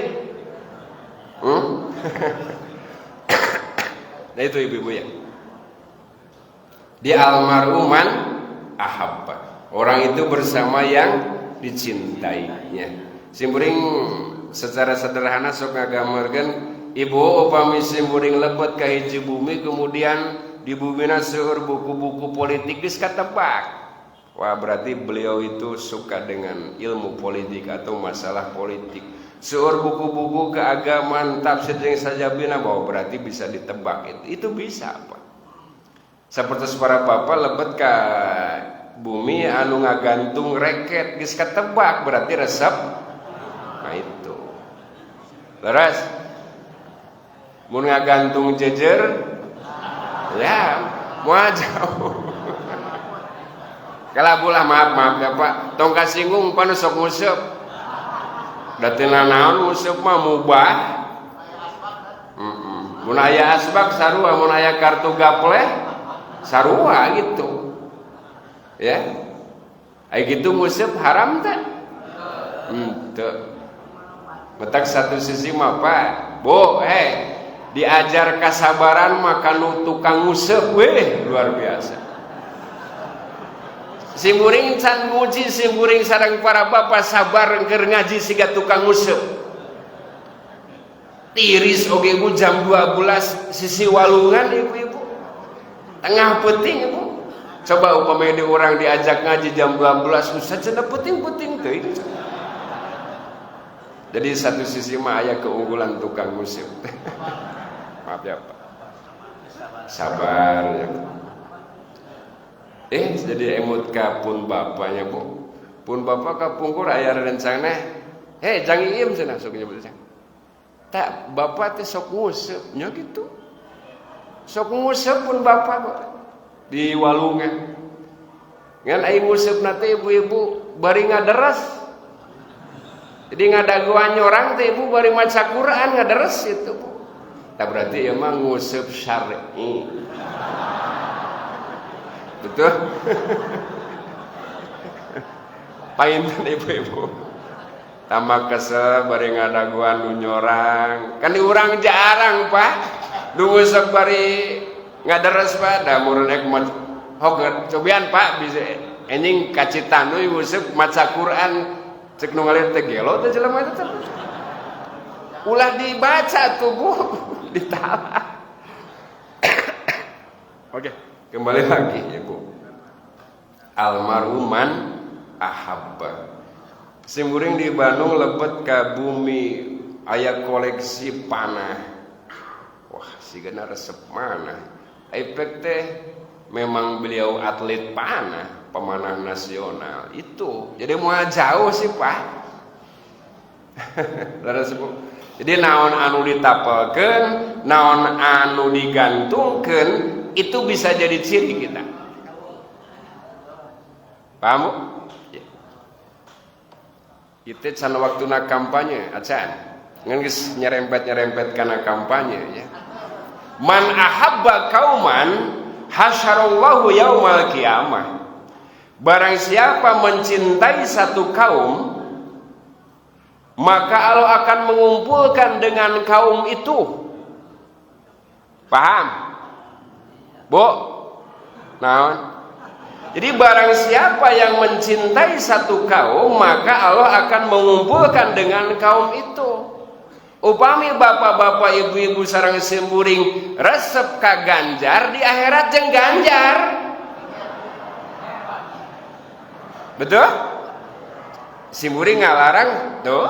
Nah itu ibu-ibu ya. Di almarhuman ahabba. Orang itu bersama yang dicintainya. Simburing secara sederhana sok ngagambarkeun ibu upami simburing lebet ka hiji bumi kemudian di bumina seueur buku-buku politik geus katebak. Wah, berarti beliau itu suka dengan ilmu politik atau masalah politik. Seueur buku-buku keagamaan tafsir jeung sajabina bahwa berarti bisa ditebak itu. Itu bisa, Pak. Seperti para bapak lebet ka bumi anu ngagantung reket geus katebak berarti resep. Nah itu. Leres. Mun ngagantung jejer ya moal jauh. Kalabulah maaf ya Pak, tong kasinggung pan sok nguseup. Da teu nanaon nguseup mah mubah. Mun aya asbak sarua, mun aya kartu gapleh sarua gitu. Ya. Ai kitu nguseup haram teh? Henteu. Betak satu sisi mah Pak, Bu, diajar kasabaran mah nu tukang nguseup weh luar biasa. Simburing can nguji simburing sareng para bapak sabar keur ngaji siga tukang nguseup. Tiris oge Bu jam 12 sisi walungan ibu-ibu. Tengah peuting ibu. Coba upamanya di orang diajak ngaji jam 12 ustaz cenah peuting-peuting teuing. Jadi satu sisi mah aya keunggulan tukang nguseup. Maaf ya Pak. Sabar ya. Jadi emut ka pun bapaknya Bu. Pun bapak kapungkur aya rencana, "Hei, Jang Iim," cenah sok nyebut jang. Tak, bapak teh sok nguseup nya gitu. Sok nguseup pun bapak di walungan. Ngan ai nguseup teh, ibu-ibu, bari ngaderes. Jadi ngadaguan nyorang teh, ibu, bari maca Quran ngaderes itu, Bu. Tak berarti ya mah nguseup syar'i. Betul? Painten, ibu-ibu. Tambah kesel bari ngadaguan nu nyorang. Kan di urang jarang, Pak. Nu nguseup bari ngaderes, Pak. Da mun rek hoget cobian, Pak, bisa enjing ka Citanduy nguseup maca Quran, cek nu ngalir teh gelo teh jelema teh. Ulah dibaca tuh, Bu, ditala. Oke, kembali lagi ya, Bu. Almar'u man ahabba. Simkuring di Bandung lebet ka bumi aya koleksi panah. Wah, sigana resep mana. Efek teh memang beliau atlet panah, pemanah nasional itu. Jadi mau jauh sih, Pak. Leres, Bu. Jadi naon anu ditapelkeun, naon anu digantungkeun itu bisa jadi ciri kita. Paham, Bu? Ya. Itu can waktuna kampanye acan. Ngan geus nyerempet-nyerempet kana kampanye ya. Man ahabba kauman hasyarallahu yaumal qiyamah. Barang siapa mencintai satu kaum, maka Allah akan mengumpulkan dengan kaum itu. Paham? Bu? Naon? Jadi barang siapa yang mencintai satu kaum, maka Allah akan mengumpulkan dengan kaum itu. Upami bapak-bapak, ibu-ibu sareng simkuring resep ka Ganjar, di akhirat jeung Ganjar. Betul? Simkuring ngalarang tuh.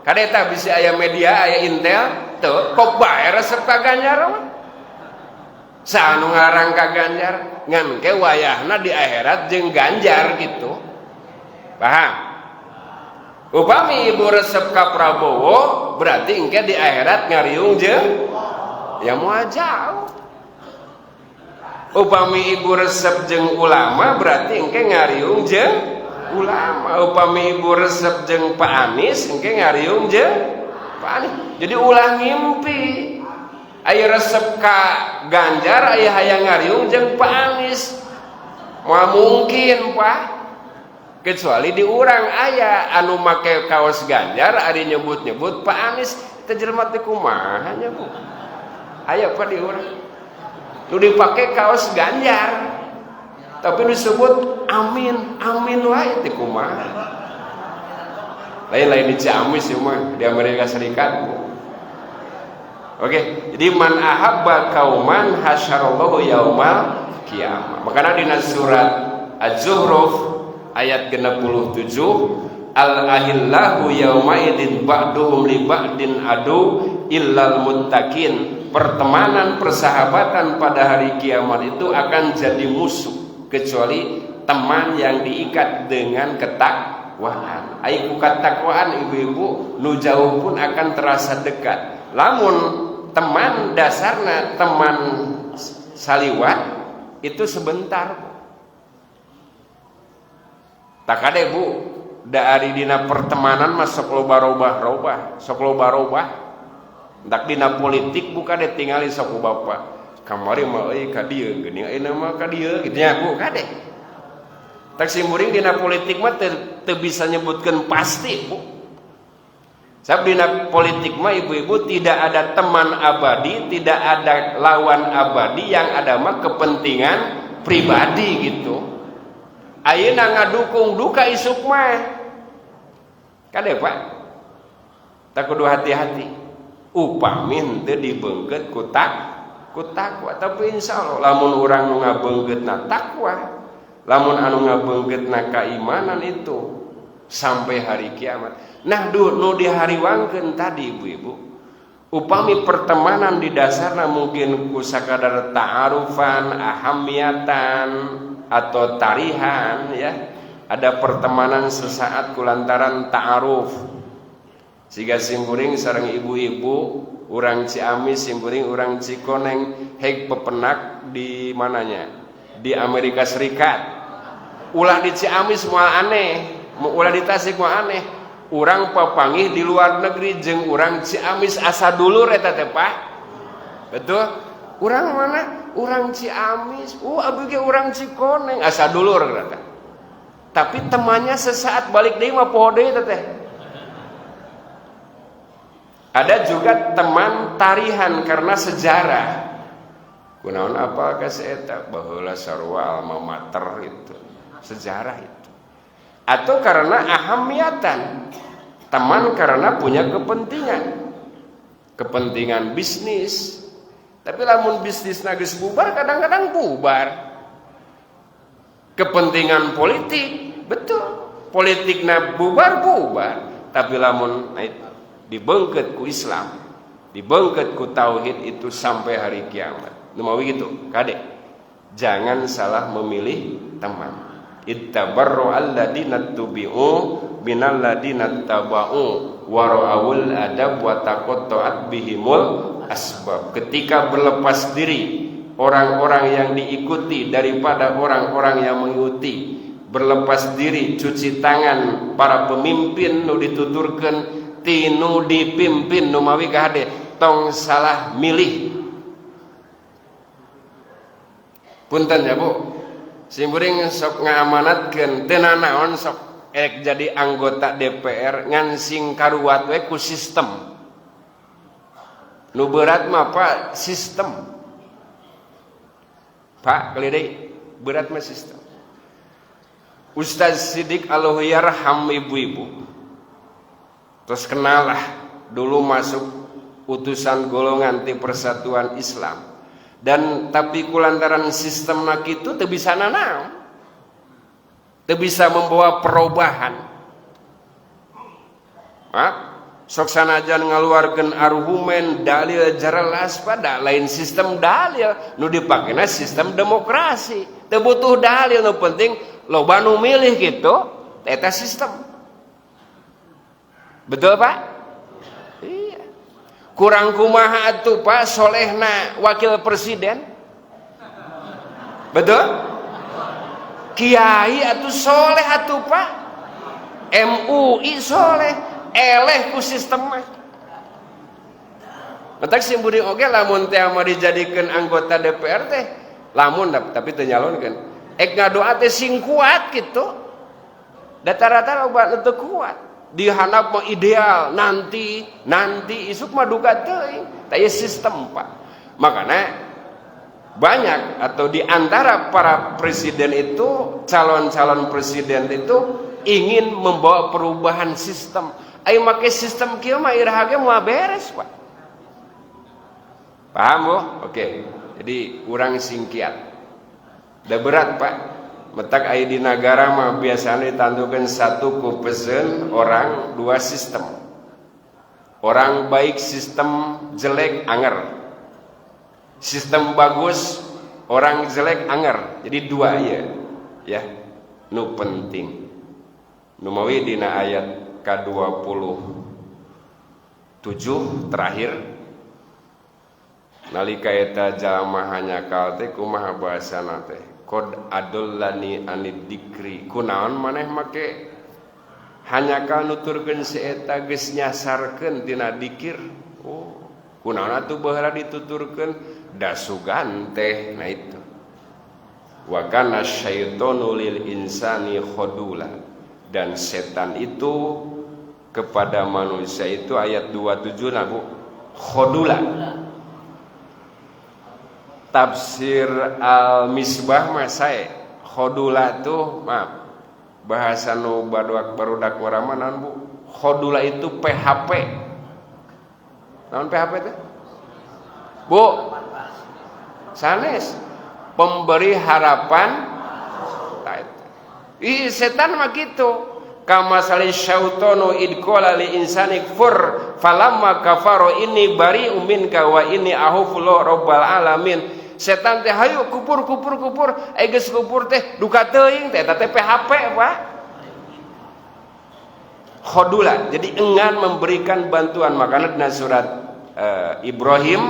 Kadeta bisa aya media, aya intel, tuh kok bae resep ka Ganjar mah. Saha nu ngalarang ka Ganjar? Ngan ke wayahna di akhirat jeung Ganjar gitu. Paham? Upami ibu resep ka Prabowo, berarti engke di akhirat ngariung jeung ya moal jauh. Upami ibu resep jeung ulama, berarti engke ngariung jeung ulama. Upami ibu resep jeung Pak Anies, engke ngariung jeung Pak Anies. Jadi ulah ngimpi aya resep ka Ganjar aya hayang ngariung jeung Pak Anies. Moal mungkin, Pak. Kecuali di urang aya anu make kaos Ganjar ari nyebut-nyebut Pak Anies, teh jelema teh kumaha nya, Bu? Aya, Pak, di urang nu dipake kaos Ganjar tapi disebut amin amin wae teh kumaha? Lain-lain di Ciamis ya mah, di Amerika Serikat, Bu. Oke, jadi man ahabba kauman hasyarallahu yaumal qiyamah. Makanya dina surat Az-Zukhruf ayat 67, al ahillahu yauma idzin ba'duhum li ba'din adu illal muttaqin. Pertemanan, persahabatan pada hari kiamat itu akan jadi musuh kecuali teman yang diikat dengan ketakwaan. Ai ku ketakwaan, ibu-ibu, nu jauh pun akan terasa dekat. Lamun teman dasarna teman saliwat itu sebentar. Tak ada, Bu, dari dina pertemanan mah sok loba robah-robah, sok loba robah. Dak dina politik bukan deh, tingali sok bapak. Kamari mah euy ka dieu, geuning ayeuna mah ka dieu kitu nya, Bu, kade. Tak simkuring dina politik mah teu bisa nyebutkeun pasti, Bu. Sebab dina politik mah, ibu-ibu, tidak ada teman abadi, tidak ada lawan abadi, yang ada mah kepentingan pribadi gitu. Ayeuna ngadukung duka isuk mah. Kade, Pak? Tak kudu hati-hati. Upami teu dibeungkeut ku takwa, tapi insya Allah lamun urang nu ngabeungkeutna takwa, lamun anu ngabeungkeutna keimanan itu sampai hari kiamat. Nah, nu dihariwangkeun tadi, ibu-ibu, upami pertemanan di dasarna mungkin ku sakadar ta'arufan, ahamiyatan atau tarihan ya. Ada pertemanan sesaat kulantaran ta'aruf. Siga simkuring sareng ibu-ibu urang Ciamis, simkuring urang Cikoneng, hek pepenak di mananya? Di Amerika Serikat. Ulah di Ciamis moal aneh, ulah di Tasik moal aneh. Urang papanggih di luar negeri jeung urang Ciamis asa dulur eta teh, Pak. Betul? Urang mana? Urang Ciamis. Oh, abdi ge urang Cikoneng, asa dulur kata. Tapi temannya sesaat, balik deui mah poho deui teh. Ada juga teman tarihan karena sejarah. Kunaon apa ka eta, baheula sarua alma mater itu. Sejarah itu. Atau karena ahamiyatan. Teman karena punya kepentingan. Kepentingan bisnis. Tapi lamun bisnis geus bubar, kadang-kadang bubar. Kepentingan politik, betul. Politikna bubar, bubar. Tapi lamun, nah itu, dibeungkeut ku Islam, dibeungkeut ku tauhid itu sampai hari kiamat. Nu mawi gitu, kade. Jangan salah memilih teman. Idz tabarra alladina tubi'u minal ladina taba'u wa ra'awul adzab wa taqatta'at bihimul asbab. Ketika berlepas diri orang-orang yang diikuti daripada orang-orang yang mengikuti, berlepas diri, cuci tangan para pemimpin nu dituturkeun tinu dipimpin. Nu mawi kahade, tong salah milih. Punten ya, Bu, simkuring sok ngamanatkeun teu nanaon sok erek jadi anggota DPR, ngan sing karuat we ku sistem. Nu berat mah, Pak, sistem, Pak. Kali deui, berat mah sistem. Ustaz Sidik Allahyarham, ibu-ibu terus kenal lah, dulu masuk utusan golongan di Persatuan Islam dan tapi kulantaran sistem nak itu teu bisa nanaon, teu bisa membawa perubahan. Maaf, sok sanajan ngaluarkeun argumen dalil jelas, pada lain sistem dalil nu dipakena, sistem demokrasi. Teu butuh dalil, nu penting loba nu milih gitu. Eta sistem. Betul, Pak? Iya. Kurang kumaha atuh, Pak, solehna wakil presiden? Betul? Kiai atuh soleh atuh, Pak. MUI soleh, eleh ku sistem mah. Matak simkuring oge lamun teh mah dijadikeun anggota DPR teh, lamun tapi teu nyalonkeun. Ek ngadoa teh sing kuat gitu. Rata-rata loba teu kuat. Di handap mah ideal, nanti nanti isuk mah duka teuing. Tah, sistem, Pak. Makanya banyak atau di antara para presiden itu, calon-calon presiden itu ingin membawa perubahan sistem. Ayo, make sistem kieu mah iraha ge moal beres, Pak. Paham, Bu? Oke. Jadi urang sing kiat. Da berat, Pak. Matak aya di negara mah biasanya ditantukan satu ku pesen orang, dua sistem. Orang baik, sistem jelek, anger. Sistem bagus, orang jelek, anger. Jadi dua ya. Ya. Nu penting. Nu mawi dina ayat ke-27 terakhir, nalika eta jalma hanjakal teh, kumaha bahasana teh, qad adallani anid dzikri, kunaon maneh make hanjakal nuturkeun si eta geus nyasarkeun tina dikir? Oh, kunaon atuh baheula dituturkeun, da sugan teh. Nah, itu wa kana syaitanu lil insani khadula, dan setan itu kepada manusia itu, ayat 27 nah, Bu, khadula. Tafsir Al-Misbah mah saya khadula tuh, maaf, bahasa nu barudak barudak warama naon, Bu? Khadula itu PHP. Naon PHP teh, Bu? Sanes, pemberi harapan. Ih, setan mah gitu. Kamatsali syaitanu idz qala lil insani kfur falamma kafaro inni bari'um minka wa inni akhafullah rabbal alamin. Setan teh hayu kupur, kupur, kupur, eh geus kupur teh duka teuing teh, eta teh PHP, Pak. خذولا, jadi enggan memberikan bantuan. Makanya dina surat Ibrahim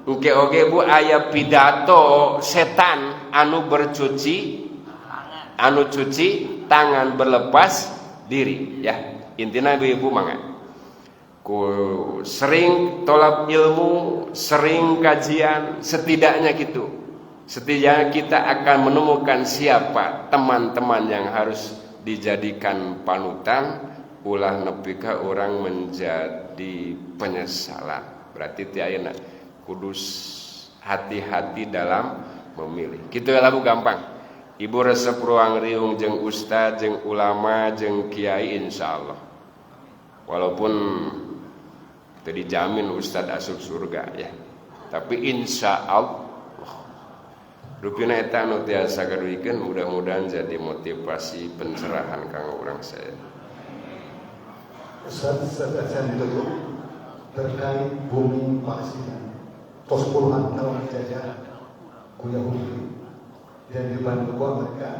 engke oge, Bu, aya pidato setan anu bercuci, anu cuci tangan, berlepas diri ya. Intinya, Ibu-ibu, mangga ku sering tolab ilmu, sering kajian, setidaknya gitu, setidaknya kita akan menemukan siapa teman-teman yang harus dijadikan panutan. Ulah nepi ka urang menjadi penyesalan. Berarti ti ayeuna kudu hati-hati dalam memilih gitu ya, Bu. Gampang, Ibu resep ruang riung jeung ustad, jeung ulama, jeung kiai, insya Allah. Walaupun teu dijamin ustad asup surga ya, tapi insya Allah. Rupina eta anu tiasa kaduikeun, mudah-mudahan jadi motivasi pencerahan kanggo urang saya. Ustaz, saya ditutup terkait bumi Palestina. Tos puluhan tahun dijajah ku Yahudi dan dibantu ku Amerika.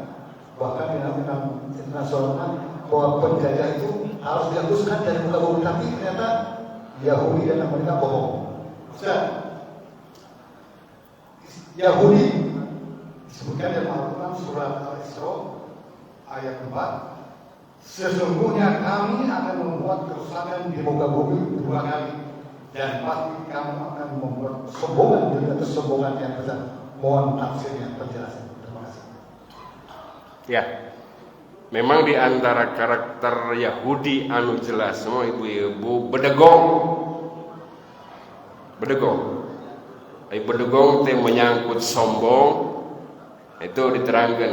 Bahkan di undang internasional bahwa penjajah itu harus dihapuskan dari muka bumi, tapi ternyata Yahudi dan Amerika bohong. Ustaz, Yahudi disebutkan dalam Al-Quran surat Al-Isra ayat 4. Sesungguhnya kami akan membuat kerusakan di muka bumi dua kali dan pasti kamu akan membuat kesombongan juga, kesombongan yang besar. Mohon tafsirnya, penjelasan. Terima kasih. Ya. Memang di antara karakter Yahudi anu jelas semua, ibu-ibu, bedegong. Bedegong. Ai bedegong teh menyangkut sombong, itu diterangkan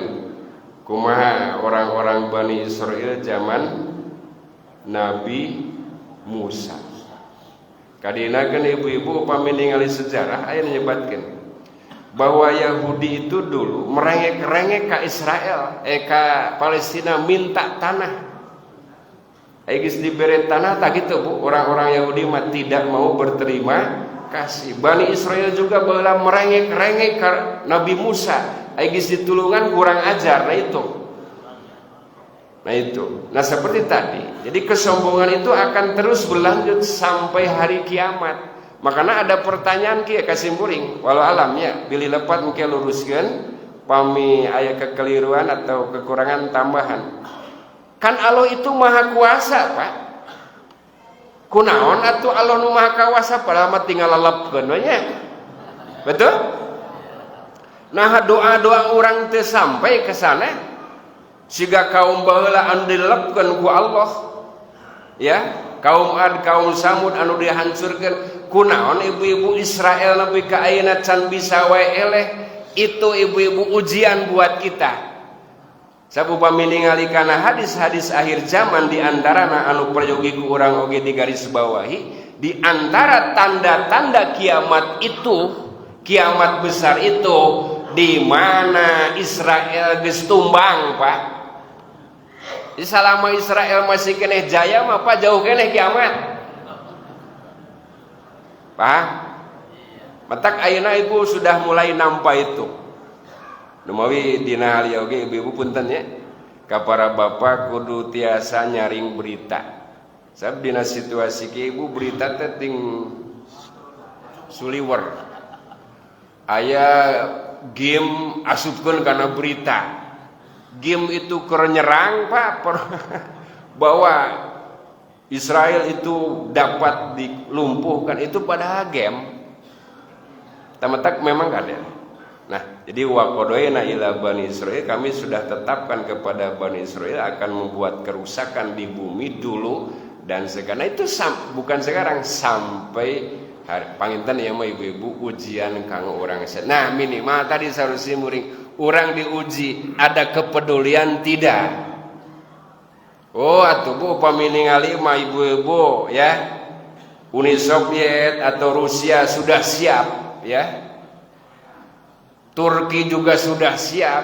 kumaha orang-orang Bani Israel zaman Nabi Musa. Kadina kan, ibu-ibu, upami ningali sejarah aya menyebatkan bahwa Yahudi itu dulu merengek-rengek ke Israel, ke Palestina, minta tanah. Eh, geus dibere tanah tak gitu, Bu, orang-orang Yahudi mah tidak mau berterima kasih. Bani Israel juga baheula merengek-rengek ke Nabi Musa. Eh, geus ditulungan kurang ajar. Nah, itu. Nah, itu. Nah, seperti tadi. Jadi kesombongan itu akan terus berlanjut sampai hari kiamat. Makanya ada pertanyaan kieu ka simkuring, walau alam ya, bilih lepat mungkin luruskan, pami aya kekeliruan atau kekurangan tambahan. Kan Allah itu maha kuasa, Pak. Kunaon atuh Allah nu maha kuasa, padahal mah tinggal lelepkeun we nya. Betul? Nah, doa-doa orang teu sampai ke sana, siga kaum baheula anu dilelepkeun ku Allah. Ya, kaum Ad, kaum Samud anu dihancurkeun. Kunaon, ibu-ibu, Israel nepi ka ayeuna can bisa wae eleh? Itu, ibu-ibu, ujian buat kita. Sabab upami ningali kana hadis-hadis akhir zaman, di antarana anu peryogi ku urang oge digaris bawahi, di antara tanda-tanda kiamat itu, kiamat besar itu, di mana Israel geus tumbang, Pak. Jadi selama Israel masih keneh jaya mah, Pak, jauh keneh kiamat. Pak, matak ayeuna Ibu sudah mulai nampak itu. Numawi dina hal oge, ibu-ibu, punten ya. Ka para bapak kudu tiasa nyaring berita. Sebab dina situasi ke, Ibu, berita teh ting suliwer. Aya game asupkeun kana berita. Game itu keur nyerang, Pak, bahwa Israel itu dapat dilumpuhkan, itu padahal game. Tamatak memang ada. Nah, jadi وقضينا إلى بني إسرائيل, kami sudah tetapkan kepada Bani Israel akan membuat kerusakan di bumi dulu dan sekarang. Nah, itu bukan sekarang, sampai hari panginten ya mah, ibu-ibu, ujian kanggo urang. Nah, minimal tadi seharusnya muring urang diuji ada kepedulian tidak. Oh atuh, Bu, upami ningali mah, ibu-ibu ya, Uni Soviet atau Rusia sudah siap ya. Turki juga sudah siap.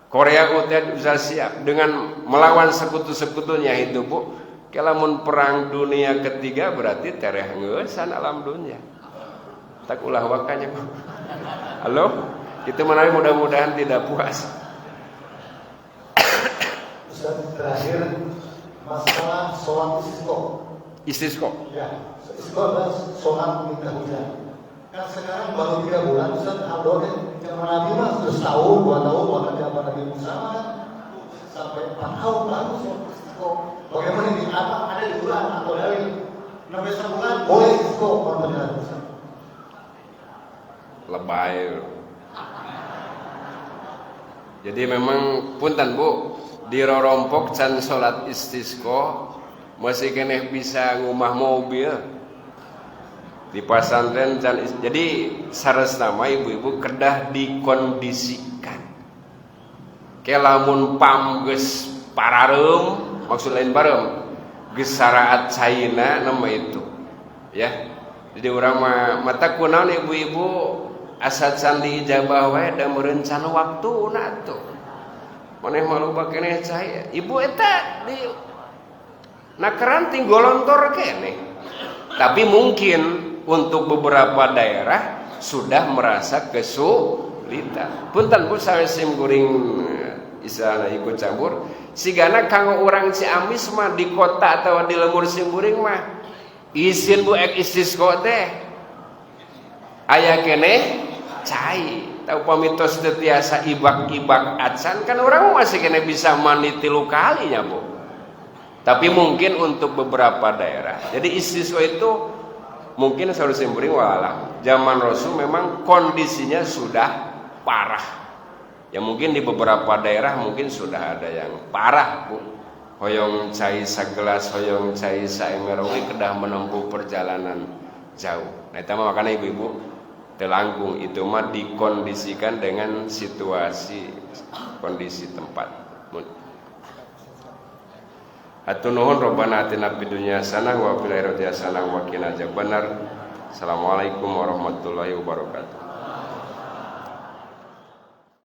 Korea Utara sudah siap dengan melawan sekutu-sekutunya itu, Bu. Kalau perang dunia ketiga berarti tereh ngeusan alam dunia. Tak ulah wakanya, Bu. Halo? Itu menarik, mudah-mudahan tidak puas. Ustaz, terakhir. Masalah sholat istisqa. Istisqa. Ya, istisqa adalah sholat minta hujan. Kan sekarang baru 3 bulan, Ustaz, alhamdulillah, zaman Nabi mah sudah setahun, 2 tahun, bahkan zaman Nabi Musa mah kan sampai 4 tahun baru sholat istisqa. Bagaimana ini? Apa ada di bulan atau dari sampai sebulan boleh istisqa kalau penjelasan, Ustaz? Lebay. Jadi memang punten, Bu, di rorompok can salat istisqa masih keneh bisa ngumah mobil di pasantren can. Jadi saresna mah, ibu-ibu, kedah dikondisikan. Ke lamun pam geus parareum, maksud lain pareum, geus saraat caina nama itu ya. Jadi urang mah mata kunaon, ibu-ibu, asa can diijabah wae, da meureun can waktuna tuh. Maneh mah loba keneh cai, ibu, eta di nakeran golontor keneh. Tapi mungkin untuk beberapa daerah sudah merasa kesulitan. Punten, Bu, sawe sim kuring istilahna ikut campur. Sigana kanggo urang Ciamis mah di kota atau di lembur simkuring mah izin, Bu, ek istisqa teh aya keneh cai. Tahu pamitos teu tiasa ibak-ibak acan kan orang masih keneh bisa mandi tilu kali nya, Bu. Tapi mungkin untuk beberapa daerah. Jadi istisqa itu mungkin harus simkuring walah. Zaman Rasul memang kondisinya sudah parah. Ya, mungkin di beberapa daerah mungkin sudah ada yang parah, Bu. Hoyong cai sagelas, hoyong cai saember oge kedah menempuh perjalanan jauh. Nah, itu mah makanya ibu-ibu telangkung itu mah dikondisikan dengan situasi kondisi tempat. Hatur nuhun. Rabbana atina fid dunya hasanah wa fil akhirati hasanah wa qina adzabannar. Assalamualaikum warahmatullahi wabarakatuh.